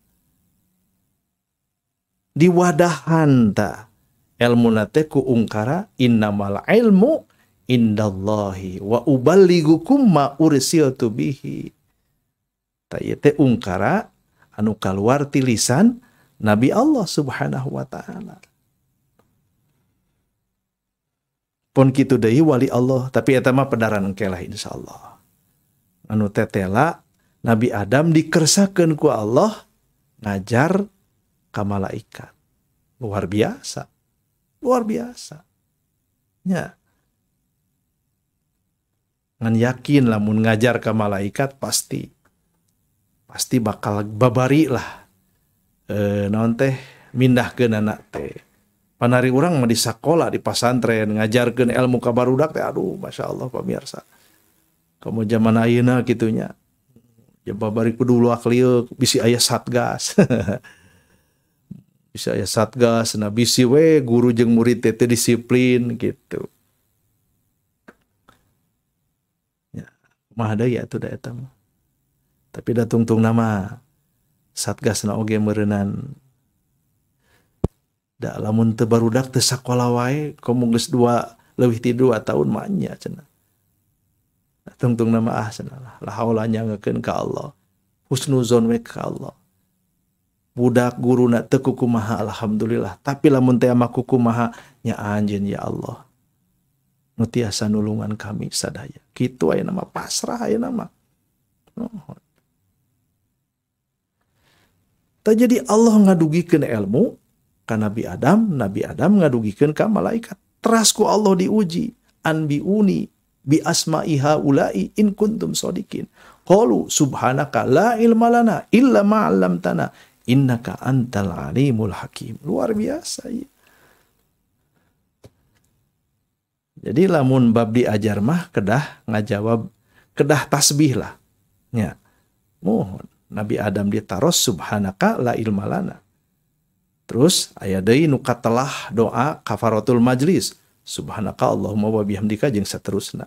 Diwadahan ta elmuna teh ku ungkara innamal ilmu indallahi wa uballigukum ma ursiltu bihi. Ta ieu teh ungkara anu kaluar ti lisan Nabi Allah Subhanahu wa taala. Pun kitu deui wali Allah, tapi eta mah pedaran engke lah insyaallah. Anu tetela Nabi Adam dikersakeun ku Allah ngajar ka malaikat. Luar biasa. Luar biasa. Nya. Ngan yakin lamun ngajar ka malaikat pasti bakal babari lah. Naon teh mindahkeun anak teh. Panari urang mah di sakola di pasantren ngajarkeun ilmu ka barudak teh aduh masyaallah pamirsa. Komo zaman ayeuna kitu nya. Ya babari kudu luak lieu bisi aya satgas. Bisa aya satgas, nah bisi we guru jeung murid teh disiplin gitu. Ya, mah deui atuh da eta mah. Tapi da tungtung nama satgasna oge meureunan. Da lamun teu barudak teu sakola wae komo geus leuwih ti 2 tahun mah nya cenah. Tungtung nama ah cenah lah, la haula nyangekeun ka Allah. Husnuzon we ka Allah. Budak guruna teu kukumaha alhamdulillah, tapi lamun teh mah kukumaha nya anjeun ya Allah. Nu tiasa nulungan kami sadaya. Kitu aya nama pasrah aya nama. Nuhun. Tah jadi Allah ngadugikeun ilmu ka Nabi Adam, Nabi Adam ngadugikeun ka malaikat. Teras ku Allah diuji, anbiuni bi asma'i haula'i in kuntum shodiqin. Qalu subhanaka la ilma lana illa ma 'allamtana innaka antal alimul hakim. Luar biasa ya. Jadi lamun bab diajar mah kedah ngajawab, kedah tasbih lah. Ya. Mohon Nabi Adam ditaros subhanaka la ilma lana. Terus aya deui nu katelah doa kafaratul majlis. Subhanaka Allahumma wa bihamdika jeung saterusna.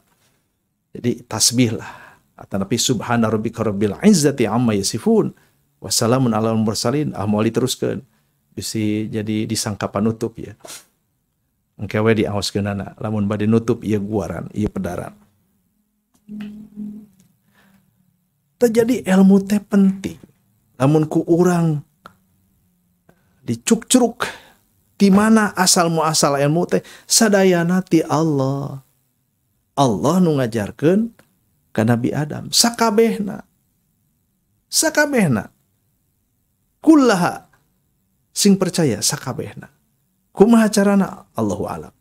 Jadi tasbih lah. Atanapi subhana rabbika rabbil izzati amma yasifun. Wassalamun alal mursalin. Ah moal diteruskeun. Bisi jadi disangka panutup ya. Engke we diaoskeunana lamun bade nutup ieu guaran, ieu pedaran. Terjadi ilmu teh penting. Lamun ku urang dicukcruk di mana asal muasal ilmu teh sadayana ti Allah. Allah nu ngajarkeun ka Nabi Adam sakabehna. Sakabehna. Kullaha sing percaya sakabehna. Kumaha carana Allahu alam.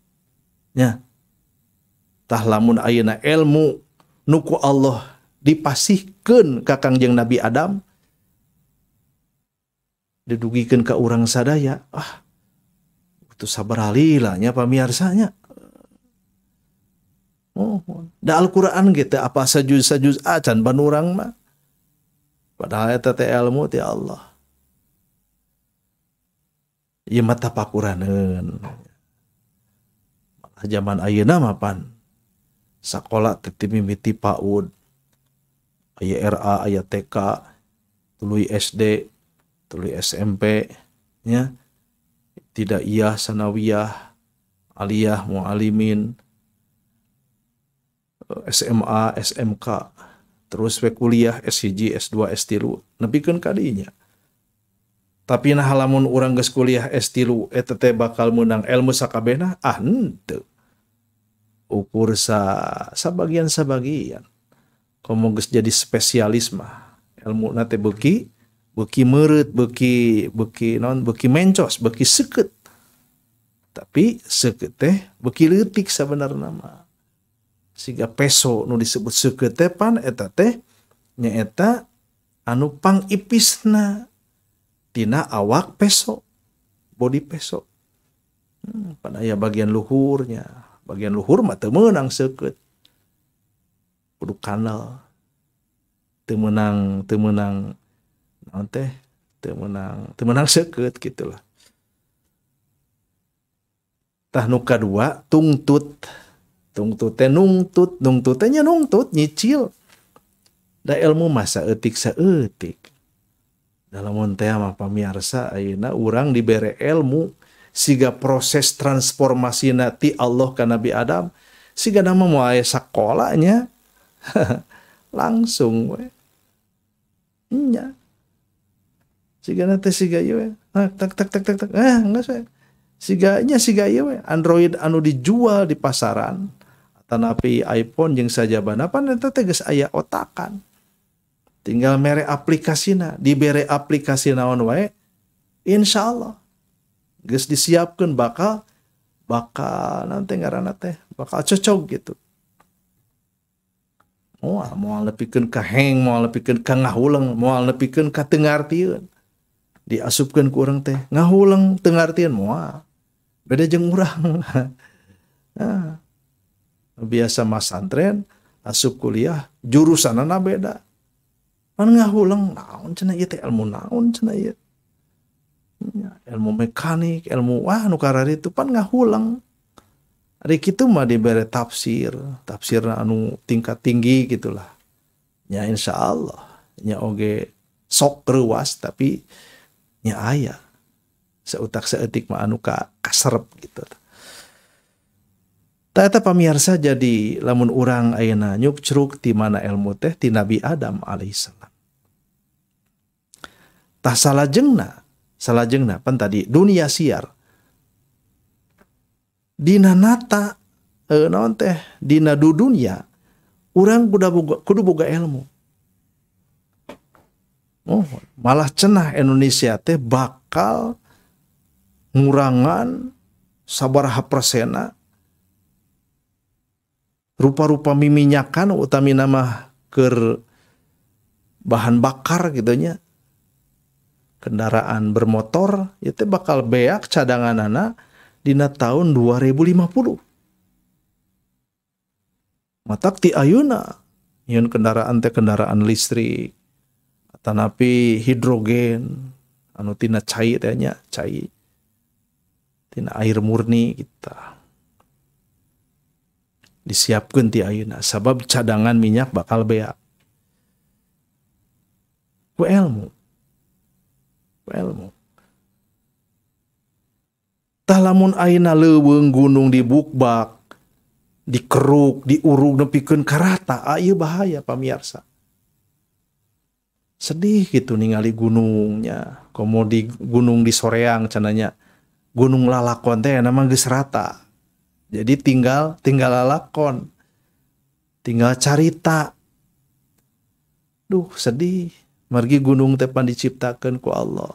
Nya. Tah lamun ayeuna ilmu nu ku Allah dipasihkeun ka Kangjeng Nabi Adam didugikeun ka urang sadaya, ah itu sabar lila nya pamiarsa nya. Oh, da Al-Qur'an gitu apa sajuz-sajuz acan banurang mah. Padahal eta teh ilmu ti Allah. Ieu mah tapakuraneun. Malah zaman ayeuna mah pan sakola teh mimiti PAUD. Aya RA, aya TK, tuluy SD, tuluy SMP nya. Tidak iya sanawiyah, aliyah, mualimin, SMA, SMK, terus we kuliah S1, S2, S3, nepikeun ka dinya. Tapi nah lamun urang geus kuliah S3 eta teh bakal meunang ilmu sakabehna, ah henteu. Ukur sabagian-sabagian. Komo geus jadi spesialis mah, ilmuna teh beuki meureut, beuki naon, beuki mencos, beuki seukeut. Tapi seukeut teh beuki leutik sabenerna mah. Siga peso nu disebut seukeut teh pan eta teh nyaeta anu pangipisna tina awak peso, body peso. Pan aya bagian luhurnya, bagian luhur mah teu meunang seukeut. Kudu kanal. Teu meunang naon teh, teu meunang seukeut gitulah. Tah nu kadua tungtut. Tungtut teh nungtut, nungtut teh nya nungtut nyicil. Da ilmu mah saeutik saeutik. Dalam teh mah pamiarsa ayeuna urang dibere ilmu siga proses transformasina ti Allah ka Nabi Adam, siga nama moal aya sakolanya. Langsung we. Nya. Siga teh siga ieu we. Tak tak tak tak tak. Geus we. Siga nya siga ieu we. Android anu dijual di pasaran tanapi iPhone jeung sajabana pan eta teh geus aya otakan. Tinggal mere aplikasina, dibere aplikasi naon wae, insyaallah geus disiapkeun bakal nanti ngaranna teh bakal cocok gitu. Moal moal nepikeun ka heng, moal nepikeun ka ngahuleng, moal nepikeun ka teu ngartieun. Diasupkeun ku urang teh ngahuleng teu ngartieun moal. Beda jeung urang. Nah, biasa masantren asup kuliah jurusanana beda. Pan ngahuleng naon cenah ieu teh ilmu naon cenah ieu. Ilmu mekanik, ilmu wah nu kararitu pan ngahuleng. Ari kitu mah dibere tafsir, tafsirna anu tingkat tinggi gitulah. Nya insyaallah nya oge sok reuas tapi nya aya seutak saeutik mah anu ka kaserep gitu. Tah eta pamirsa jadi lamun urang ayeuna nyupcruk ti mana ilmu teh ti Nabi Adam alaihissalam. Tah salajengna pan tadi dunia siar. Dina nata naon teh dina dudunya urang kudu boga ilmu. Oh, malah cenah Indonesia teh bakal ngurangan sabaraha persena rupa-rupa miminyakan utamina mah keur bahan bakar gitu nya. Kendaraan bermotor itu bakal beak cadanganana dina tahun 2050. Matak ti ayeuna nyeun kendaraan teh kendaraan listrik tanapi hidrogen anu tina cai teh nya, cai tina air murni kita. Disiapkeun ti ayeuna sabab cadangan minyak bakal beak. Ku ilmu. Ku ilmu. Tah lamun ayeuna leuweung gunung dibukbak, dikeruk, diurug nepikeun karata, ieu bahaya pamirsa. Sedih gitu ningali gunungnya, komo di gunung di Soreang cenanya. Gunung lalakon teh nama geus rata. Jadi tinggal lalakon. Tinggal carita. Duh, sedih. Margi gunung teh pan diciptakeun ku Allah.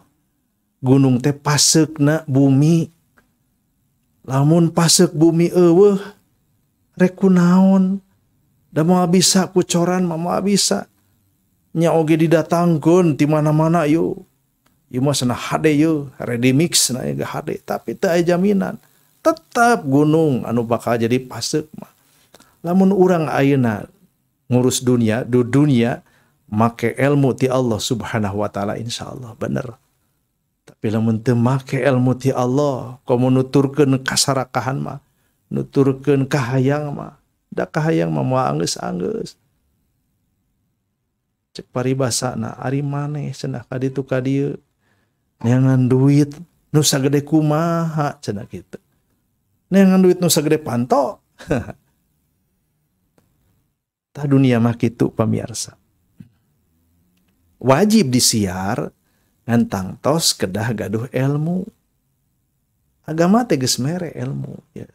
Gunung teh paseukna bumi. Lamun paseuk bumi eueuh rek kunaon? Da moal bisa kucoran mah moal bisa. Nya oge didatangkeun ti mana-mana yeuh. Ieu mah cenah hade yeuh, ready mix na ge hade, tapi teu aya jaminan. Tetap gunung anu bakal jadi paseuk mah. Lamun urang ayeuna ngurus dunia, du dunia make ilmu ti Allah Subhanahu wa taala insyaallah bener. Tapi lamun teu make ilmu ti Allah, komo nuturkeun kasarakahan mah, nuturkeun kahayang mah, da kahayang mah moal anggeus-anggeus. Cek paribasana ari maneh cenah ka ditu ka dieu neangan duit nu sagede kumaha cenah kitu. Neangan duit nu sagede panto. Tah dunia mah kitu pamirsa. Wajib disiar ngan tangtos kedah gaduh ilmu. Agama teh geus mere ilmu ya.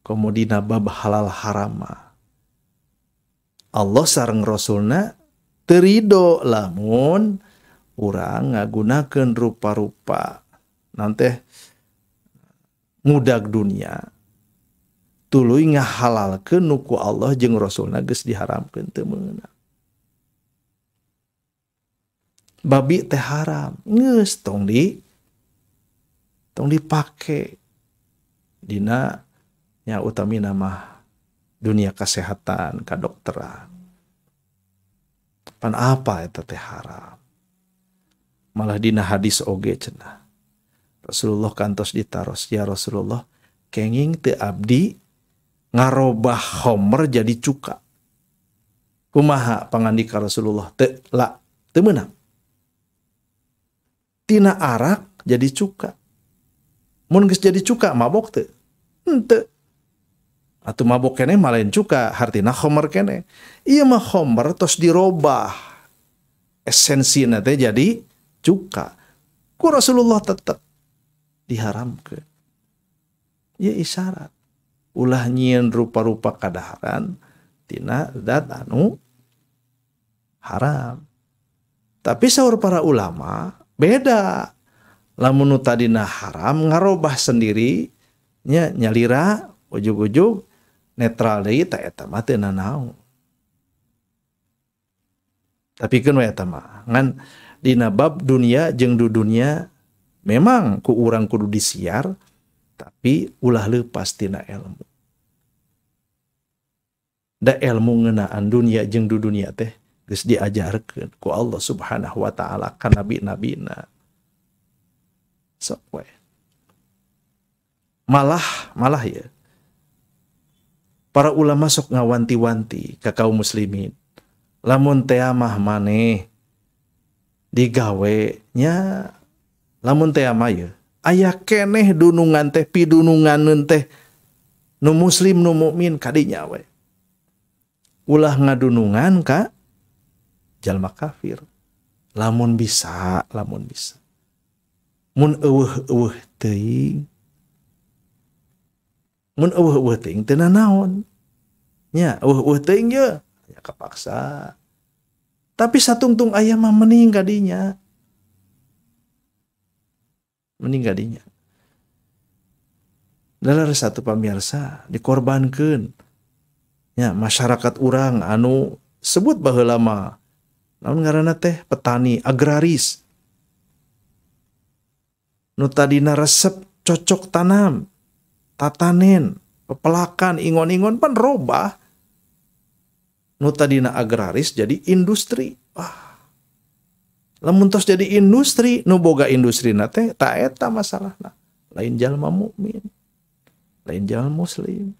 Komo dina bab halal haram mah Allah sareng Rasulna teu rido lamun urang ngagunakeun rupa-rupa nanteh ngudag dunia tuluy ngahalalkeun nu ku Allah jeung Rasulna geus diharamkeun teu meunang. Babi teh haram geus tong dipake dina nya utamina mah dunia kesehatan, kedokteran. Pan apa eta teh haram? Malah dina hadis oge cenah. Rasulullah kantos ditaros, ya Rasulullah, kenging teu abdi ngarobah khomer jadi cuka. Kumaha pangandika Rasulullah? Teu la, teu meunang. Tina arak jadi cuka. Mun geus jadi cuka mabok teu? Henteu. Atau mabok kene malain cuka, hartina khomer kene. Ieu mah khomer tos dirobah esensina teh jadi cuka. Ku Rasulullah tetep diharamkeun. Ieu isyarat ulah nyieun rupa-rupa kadaharan tina zat anu haram. Tapi saur para ulama beda. Lamun nu tadina haram ngarobah sendiri nya nyalira ujug-ujug netral deui ta eta mah teu nanaon. Tapi keun we eta mah ngan dina bab dunia jeung du dunia memang ku urang kudu disiar tapi ulah leupas tina ilmu. Da ilmu ngeunaan dunia jeung du dunia teh geus diajarkeun ku Allah Subhanahu wa taala ka nabi-nabina. Sok we. Malah ya. Para ulama sok ngawanti-wanti ka kaum muslimin. Lamun teh mah maneh digawe nya lamun teh mah ye aya keneh dunungan teh pidununganeun teh nu muslim nu mukmin kadinya we. Ulah ngadunungan ka jalma kafir. Lamun bisa, lamun bisa. Mun eueuh-eueuh teuing. Mun eueuh-eueuh teuing teu nanaon. Nya eueuh-eueuh teuing ye ya kepaksa. Tapi satungtung aya mah mending kadinya. Mending kadinya. Dalar satu pamirsa dikorbankeun. Nya masyarakat urang anu sebut baheula mah naon ngaranna teh petani agraris. Nu tadina resep cocok tanam, tatanen, pepelakan, ingon-ingon pan robah. Nu tadina agraris jadi industri. Wah. Lamun tos jadi industri, nu boga industrina teh ta eta masalahna. Lain jalma mukmin, lain jalma muslim.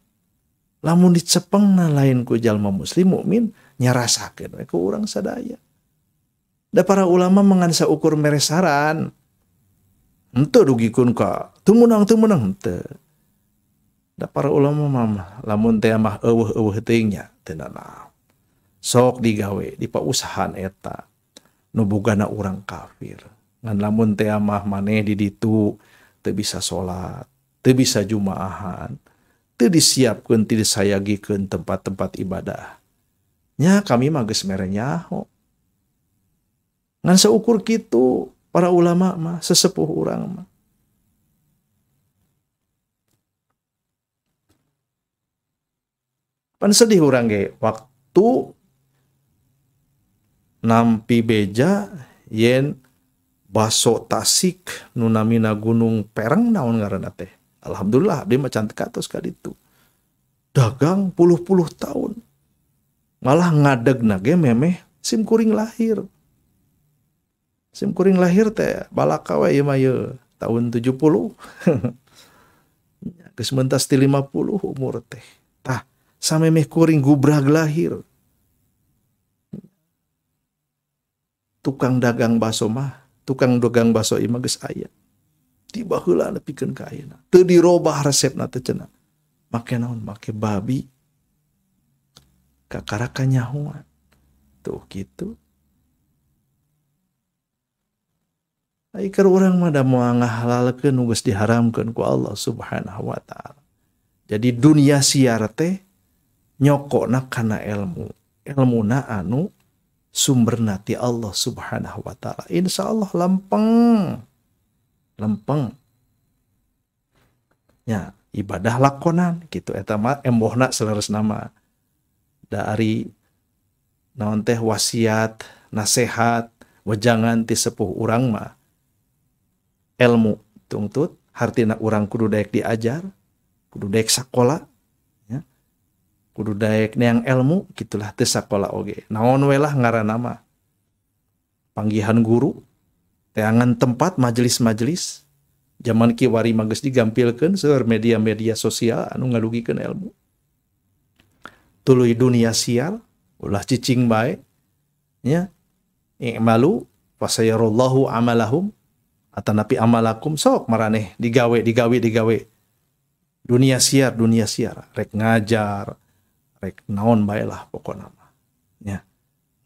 Lamun dicepengna lain ku jalma muslim mukmin nyarasakeun we ku urang sadaya. Da para ulama mengan saukur mere saran. Henteu dugikeun ka teu meunang henteu. Da para ulama mah lamun teh mah eueuh-eueuh teuing nya teu nanaon. Sok digawe di pausahaan eta nu bogana urang kafir. Ngan lamun teh mah maneh di ditu teu bisa salat, teu bisa jumaahan, teu disiapkeun, teu disayagikeun tempat-tempat ibadah. Nya kami mah geus mere nyaho. Ngan saukur kitu para ulama mah, sesepuh urang mah. Pan sedih urang ge waktu nampi beja yen baso Tasik nu namina Gunung Pereng naon ngaranna teh. Alhamdulillah abdi mah cantik atos ka ditu. Dagang puluh-puluh tahun. Malah ngadegna ge memeh sim kuring lahir. Sim kuring lahir teh balaka we ieu mah ieu tahun 70. Geus mentas ti 50 umur teh. Tah, samemeh kuring gubrag lahir. Tukang dagang baso mah, tukang dagang baso ieu mah geus aya. Tiba heula nepikeun ka ayeuna. Teu dirobah resepna teh cenah. Make naon? Make babi. Kakara kanyahoan. Tuh kitu. Ai keur urang mah da moal ngahalalkeun nu geus diharamkeun ku Allah Subhanahu wa taala. Jadi dunia siar teh nyokona kana ilmu. Ilmuna anu sumberna ti Allah Subhanahu wa taala. Insyaallah lempeng. Lempeng. Ya, ibadah lakonan gitu eta mah embohna saleresna mah. Dari naon teh wasiat, nasihat, wejangan ti sepuh urang mah. Ilmu tungtut hartina urang kudu daek diajar, kudu daek sakola, ya. Kudu daek neang ilmu gitulah teu sakola oge. Naon we lah ngaranna mah. Panggihan guru, teangan tempat majelis-majelis. Zaman kiwari mah geus digampilkeun seueur media-media sosial anu ngalugikeun ilmu. Tuluy dunia sial, ulah cicing bae, ya. I'malu fasayarallahu amalahum atanapi amalakum sok maraneh digawe digawe digawe. Dunia siar, rek ngajar, rek naon bae lah pokona mah. Ya.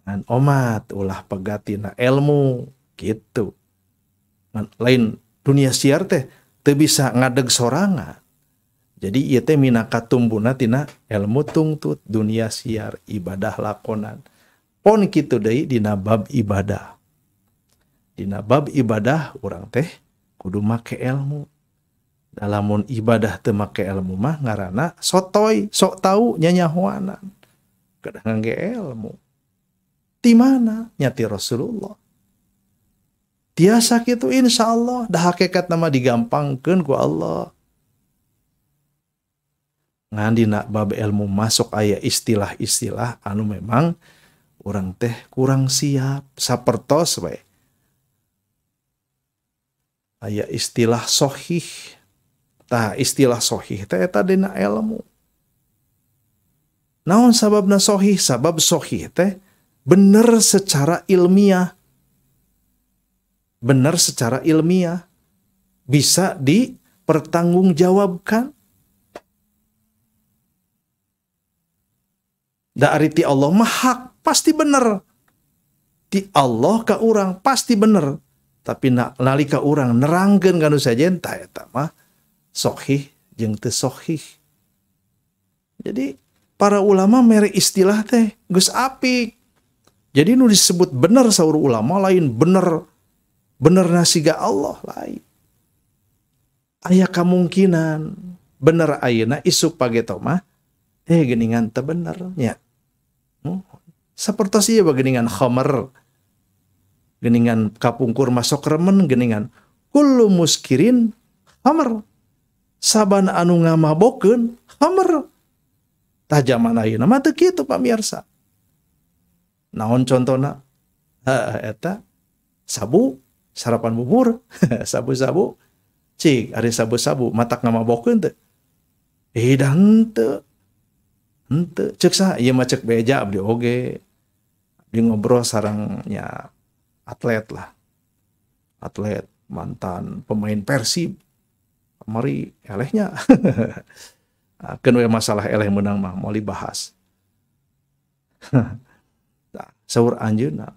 Ngan omat ulah pegatina ilmu gitu. Ngan lain dunia siar teh teu bisa ngadeg sorangan. Jadi ieu teh minangka tumbuna tina ilmu tungtut dunia siar ibadah lakonan. Pon kitu deui dina bab ibadah. Dina bab ibadah urang teh kudu make ilmu. Lamun ibadah teu make ilmu mah ngaranna sotoy, sok tau nyanyahoanan. Kedah ngangge ilmu. Ti mana? Nya ti Rasulullah. Tiasa kitu insyaallah dah hakikat nama digampangkeun ku Allah. Ngan dina bab ilmu masuk aya istilah-istilah anu memang urang teh kurang siap sapertos we. Aya istilah sohih. Tah istilah sohih teh eta dina ilmu. Naon sababna sohih? Sabab sohih teh bener secara ilmiah. Bener secara ilmiah. Bisa dipertanggungjawabkan. Da ari ti Allah mah hak pasti bener. Ti Allah ka urang pasti bener. Tapi nalika urang nerangkeun ka nu sejen tah eta mah sohih jeung teu sohih. Jadi para ulama mere istilah teh geus apik. Jadi nu disebut bener saur ulama lain bener bener nasiga Allah lain. Aya kamungkinan bener ayeuna isuk pageto mah geuningan teu bener nya. Sapertos ieu geuningan khamr. Geuningan kapungkur masuk remen geuningan kullu muskirin khamr. Saban anu ngamabokeun khamr. Tah jaman ayeuna mah teu kitu pamirsa. Naon contona? Eta sabu, sarapan bubur, sabu-sabu. Cik ari sabu-sabu matak ngamabokeun teu? Da henteu. Henteu ceuk saha? Ieu mah ceuk beja abdi oge. Abdi ngobrol sareng nya atlet lah. Atlet mantan pemain Persib. Mari elehnya. Keun we masalah eleh meunang mah moal dibahas. Tah saur anjeunna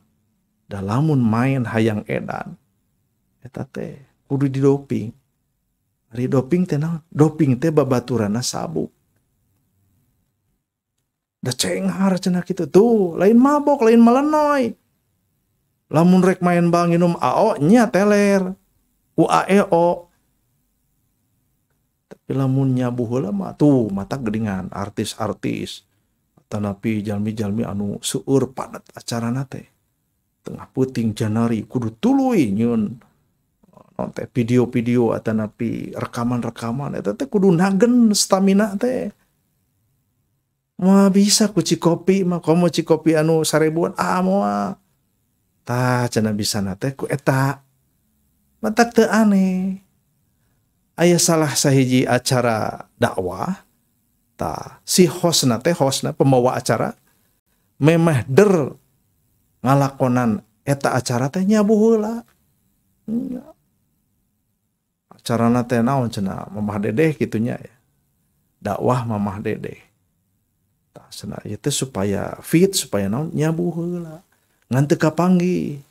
da lamun main hayang edan eta teh kudu didoping. Ari doping teh naon? Doping teh babaturanna sabuk. Da cenghar cenah kitu tuh, lain mabok, lain melenoy. Lamun rek main bal nginum AO nya teler. UAEO. Tapi lamun nyabu heula mah tuh mata geuningan artis-artis tanapi jalmi-jalmi anu seueur padat acarana teh. Tengah peuting Januari kudu tuluy nyieun naon teh video-video atanapi rekaman-rekaman eta teh kudu nagen stamina teh. Moal bisa ku cikopi mah, komo cikopi anu 1000-an ah moal. Tah cenah bisana teh ku eta. Matak teu aneh. Aya salah sahiji acara dakwah, tah si hostna teh, hostna pembawa acara memeh der ngalakonan eta acara teh nyabu heula. Acarana teh naon cenah Mamah Dedeh kitu nya ya. Dakwah Mamah Dedeh. Tah cenah ieu teh supaya fit, supaya naon nyabu heula. Ngan teu kapanggih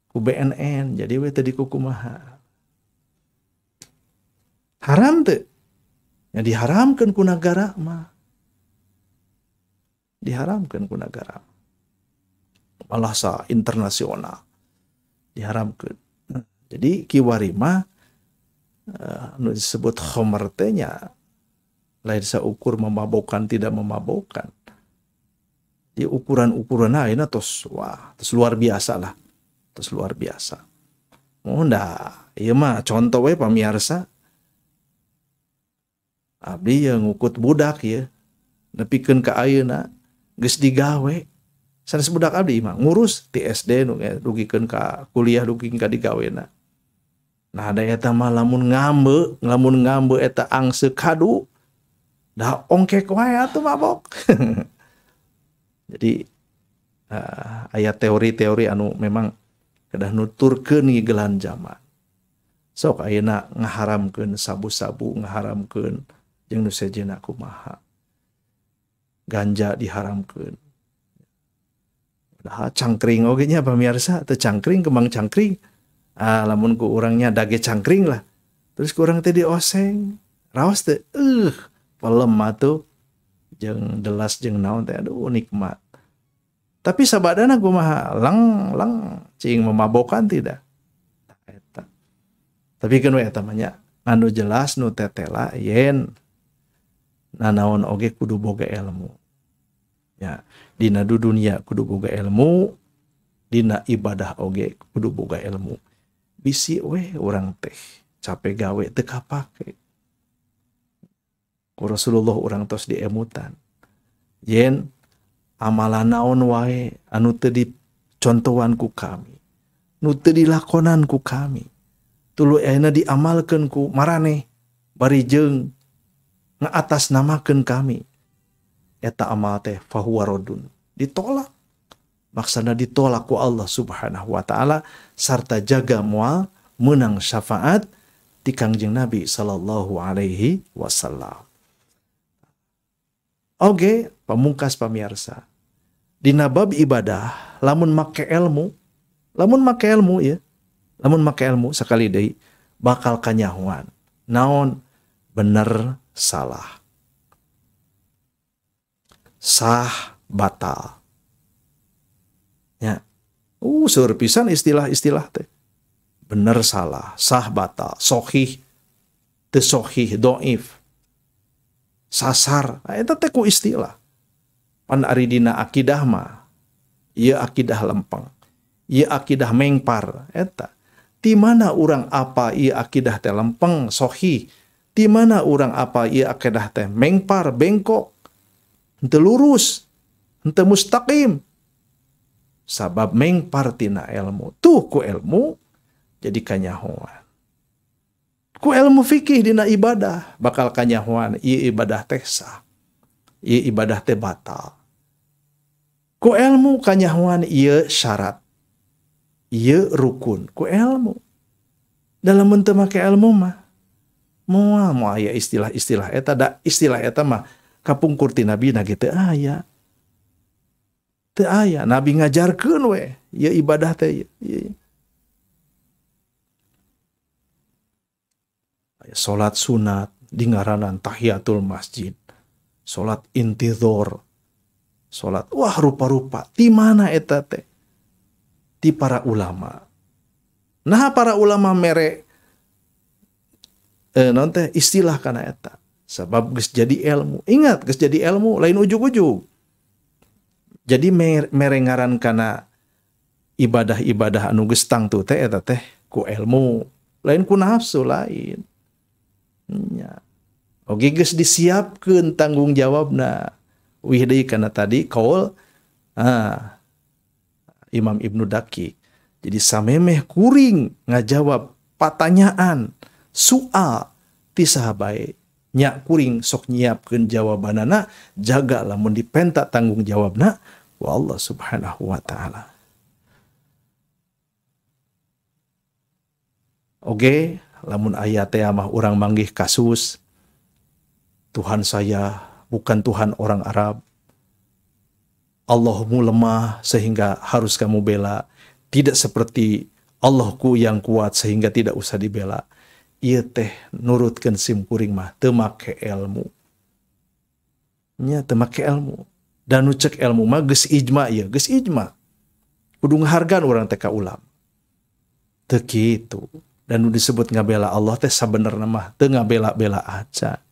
ku BNN, jadi we teu dikukumaha. Haram teu? Ya diharamkeun ku nagara mah. Diharamkeun ku nagara. Malah sa internasional diharamkeun. Jadi kiwari mah nu disebut khamr teh nya lain saukur memabokkan tidak memabokkan. Di ukuran-ukuran ayeuna tos wah, tos luar biasa lah. Tos luar biasa. Mun da ieu mah contoh we pamiarsa. Abdi ye ngukut budak ye nepikeun ka ayeuna geus digawe. Sanes budak abdi mah ngurus ti SD nu dugikeun ka kuliah dugikeun ka digawena. Nah da eta mah lamun ngambe eta angse kadu da ongkek wae atuh mabok. Jadi aya teori-teori anu memang kedah nuturkeun ngigelan zaman. Sok ayeuna ngaharamkeun sabu-sabu, ngaharamkeun jeung nu sejenna kumaha. Ganja diharamkeun. Padahal cangkring oge nya pamirsa, teu cangkring kembang cangkring. Ah lamun ku urangnya dage cangkring lah. Terus ku urang teh dioseng. Raos teh pelem atuh jeung delas jeung naon teh aduh nikmat. Tapi sabadana kumaha lang lang cing memabokan tidak. Eta. Tapi kan we eta mah nya anu jelas nu tetela yen nanaon oge kudu boga ilmu. Ya, dina dunia kudu boga ilmu, dina ibadah oge kudu boga ilmu. Bisi we urang teh capek gawe teu kapake. Ku Rasulullah urang tos diemutan. Yen amalan naon wae anu teu dicontohan ku kami, nu teu dilakonan ku kami, tuluy ayeuna diamalkeun ku maraneh bari jeung ngaatasnamakeun kami, eta amal teh fahuwa rodun, ditolak. Maksana ditolak ku Allah Subhanahu wa taala sarta jaga moal meunang syafaat ti Kangjeng Nabi sallallahu alaihi wasallam. Oke, pamungkas pamirsa. Dina bab ibadah lamun make ilmu ya, lamun make ilmu sakali deui bakal kanyahoan naon bener salah, sah batal. Ya. Seueur pisan istilah-istilah teh. Bener salah, sah batal, sohih, teu sohih, doif, sasar. Nah, eta teh ku istilah. Pan ari dina akidah mah, ieu akidah lempeng, ieu akidah mengpar, eta. Ti mana urang apa ieu akidah teh lempeng, sohih? Ti mana urang apa ieu akidah teh mengpar, bengkok, henteu lurus, henteu mustaqim. Sabab mengpar tina ilmu. Tuh ku ilmu jadi kanyahoan. Ku ilmu fikih dina ibadah bakal kanyahoan ieu ibadah teh sah, ieu ibadah teh batal. Ku ilmu kanyahoan ieu syarat, ieu rukun. Ku ilmu. Dalam teu make ilmu mah moal moal aya istilah-istilah eta, da istilah eta mah kapungkur ti nabi na ge teu aya. Teu aya, nabi ngajarkeun we ieu ibadah teh ieu. Salat sunat di ngaranan tahiyatul masjid, salat intidhor, salat wah rupa-rupa. Ti mana eta teh? Ti para ulama. Nah para ulama mere naon teh istilah kana eta. Sabab geus jadi ilmu. Ingat geus jadi ilmu lain ujug-ujug. Jadi mere ngaran kana ibadah-ibadah anu geus tangtu teh eta teh ku ilmu, lain ku nafsu lain. Nya. Oke geus disiapkeun tanggung jawabna. Wih deui kana tadi kaul Imam Ibnu Daqiq. Jadi samemeh kuring ngajawab pertanyaan soal ti saha bae nya kuring sok nyiapkeun jawabanana, jaga lamun dipenta tanggung jawabna wa Allah Subhanahu wa taala. Oke, lamun aya teh mah urang manggih kasus Tuhan saya bukan Tuhan orang Arab. Allahmu lemah sehingga harus kamu bela, tidak seperti Allahku yang kuat sehingga tidak usah dibela. Ieu teh nurutkeun sim kuring mah teu make ilmu. Nya teu make ilmu. Dan nu cek ilmu mah geus ijma ieu, geus ijma. Kudu ngahargaan urang teh ka ulama. Teu kitu. Dan nu disebut ngabela Allah teh sabenerna mah teu ngabela-bela acan.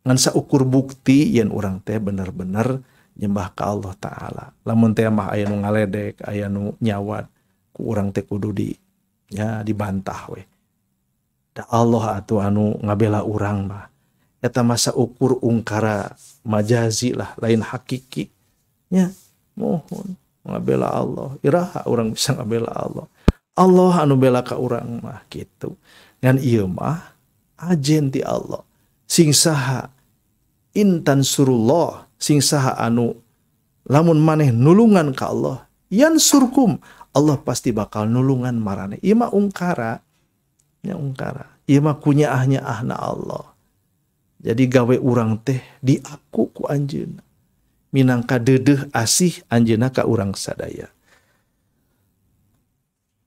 Ngan saukur bukti yen urang teh bener-bener nyembah ka Allah Ta'ala. Lamun teh mah aya nu ngaledek, aya nu nyawat, ku urang teh kudu di ya dibantah we. Da Allah atuh anu ngabela urang mah eta masa ukur ungkara majazi lah, lain hakiki nya. Mohon ngabela Allah, iraha urang bisa ngabela Allah. Allah anu bela ka urang mah kitu. Ngan ieu mah ajen ti Allah. Sing saha intan surullah, sing saha anu lamun maneh nulungan ka Allah, yansurkum, Allah pasti bakal nulungan marane. Ieu mah ungkara, nya ungkara. Ieu mah kunyaah-nyaahna Allah. Jadi gawe urang teh diaku ku anjeunna. Minangka deudeuh asih anjeunna ka urang sadaya.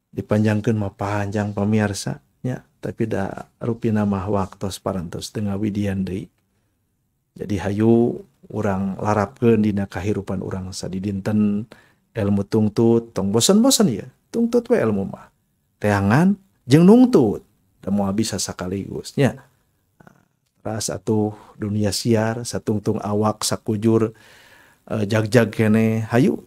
Dipanjangkeun mah panjang pamirsa nya, tapi da rupina mah waktos parantos teu ngawidian deui. Jadi hayu urang larapkeun dina kahirupan urang sadidinten ilmu tungtut, tong bosen-bosen ya, tungtut we ilmu mah. Teangan jeung nungtut, da moal bisa sakaligus nya. Ras atuh dunia siar satungtung awak sakujur jag-jag kene, hayu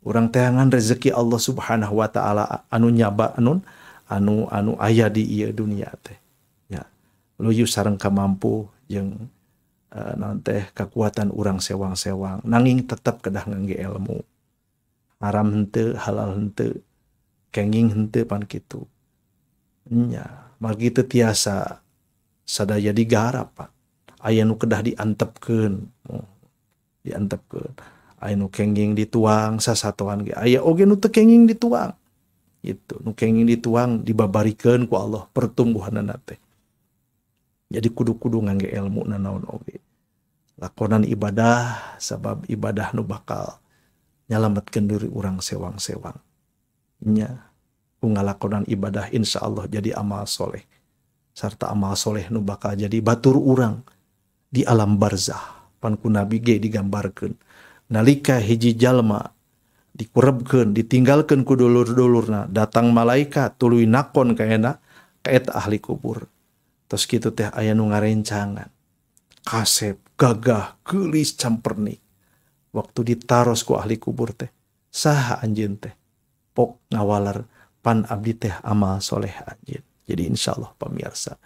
urang teangan rezeki Allah Subhanahu wa taala anu nyaba anun anu anu aya di ieu dunia teh nya. Luyu sareng kamampu jeung naon teh kakuatan urang sewang-sewang, nanging tetep kedah ngangge ilmu. Haram henteu, halal henteu, kenging henteu pan kitu nya. Margi teu tiasa sadaya digarap Pak. Aya nu kedah diantepkeun, diantepkeun. Aya nu kenging dituang sasatoan ge, aya oge nu teu kenging dituang. Gitu, nu kenging dituang dibabarikeun ku Allah pertumbuhanna teh. Jadi kudu-kudu ngangge ilmu nanaon oge. Lakonan ibadah sabab ibadah nu bakal nyalametkeun diri urang sewang-sewang. Nya, ku ngalakonan ibadah insyaallah jadi amal soleh. Sarta amal soleh nu bakal jadi batur urang di alam barzah. Pan ku Nabi ge digambarkeun. Nalika hiji jalma dikurebkeun, ditinggalkeun ku dulur-dulurna, datang malaikat tuluy nakon kaena ka eta ahli kubur. Tos kitu teh aya nu ngarencangan. Kasep, gagah, geulis, campernik. Waktu ditaros ku ahli kubur teh, saha anjeun teh? Pok ngawaler pan abdi teh amal soleh anjeun. Jadi insyaallah pamirsa,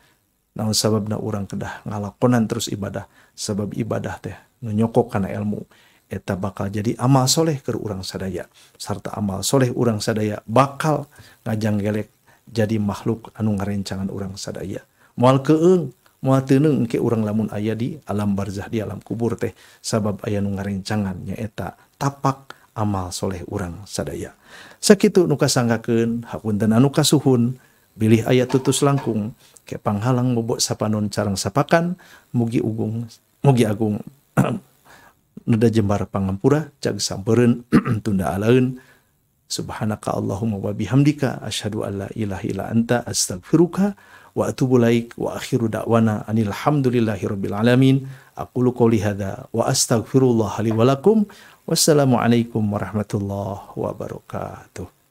naon sababna urang kedah ngalakonan terus ibadah, sabab ibadah teh nu nyokok kana ilmu eta bakal jadi amal soleh keur urang sadaya, sarta amal soleh urang sadaya bakal ngajanggelek jadi makhluk anu ngarencangan urang sadaya. Moal keung, moal teuneung engke urang lamun aya di alam barzah, di alam kubur teh, sabab aya nu ngarencangan nyaeta tapak amal soleh urang sadaya. Sakitu nu kasanggakeun, hapunten anu kasuhun, bilih aya tutus langkung ke panghalang bobok sapanon carang sapakan, mugi ugung mugi agung nuda jembar pangampura jag sampereun tunda alaeun. Subhanaka Allahumma wa bihamdika asyhadu an la ilaha illa anta astaghfiruka wa atubu ilaik wa akhiru da'wana anil hamdulillahi rabbil alamin. Aqulu qouli hadza wa astaghfirullah li wa lakum. Wassalamualaikum warahmatullahi wabarakatuh.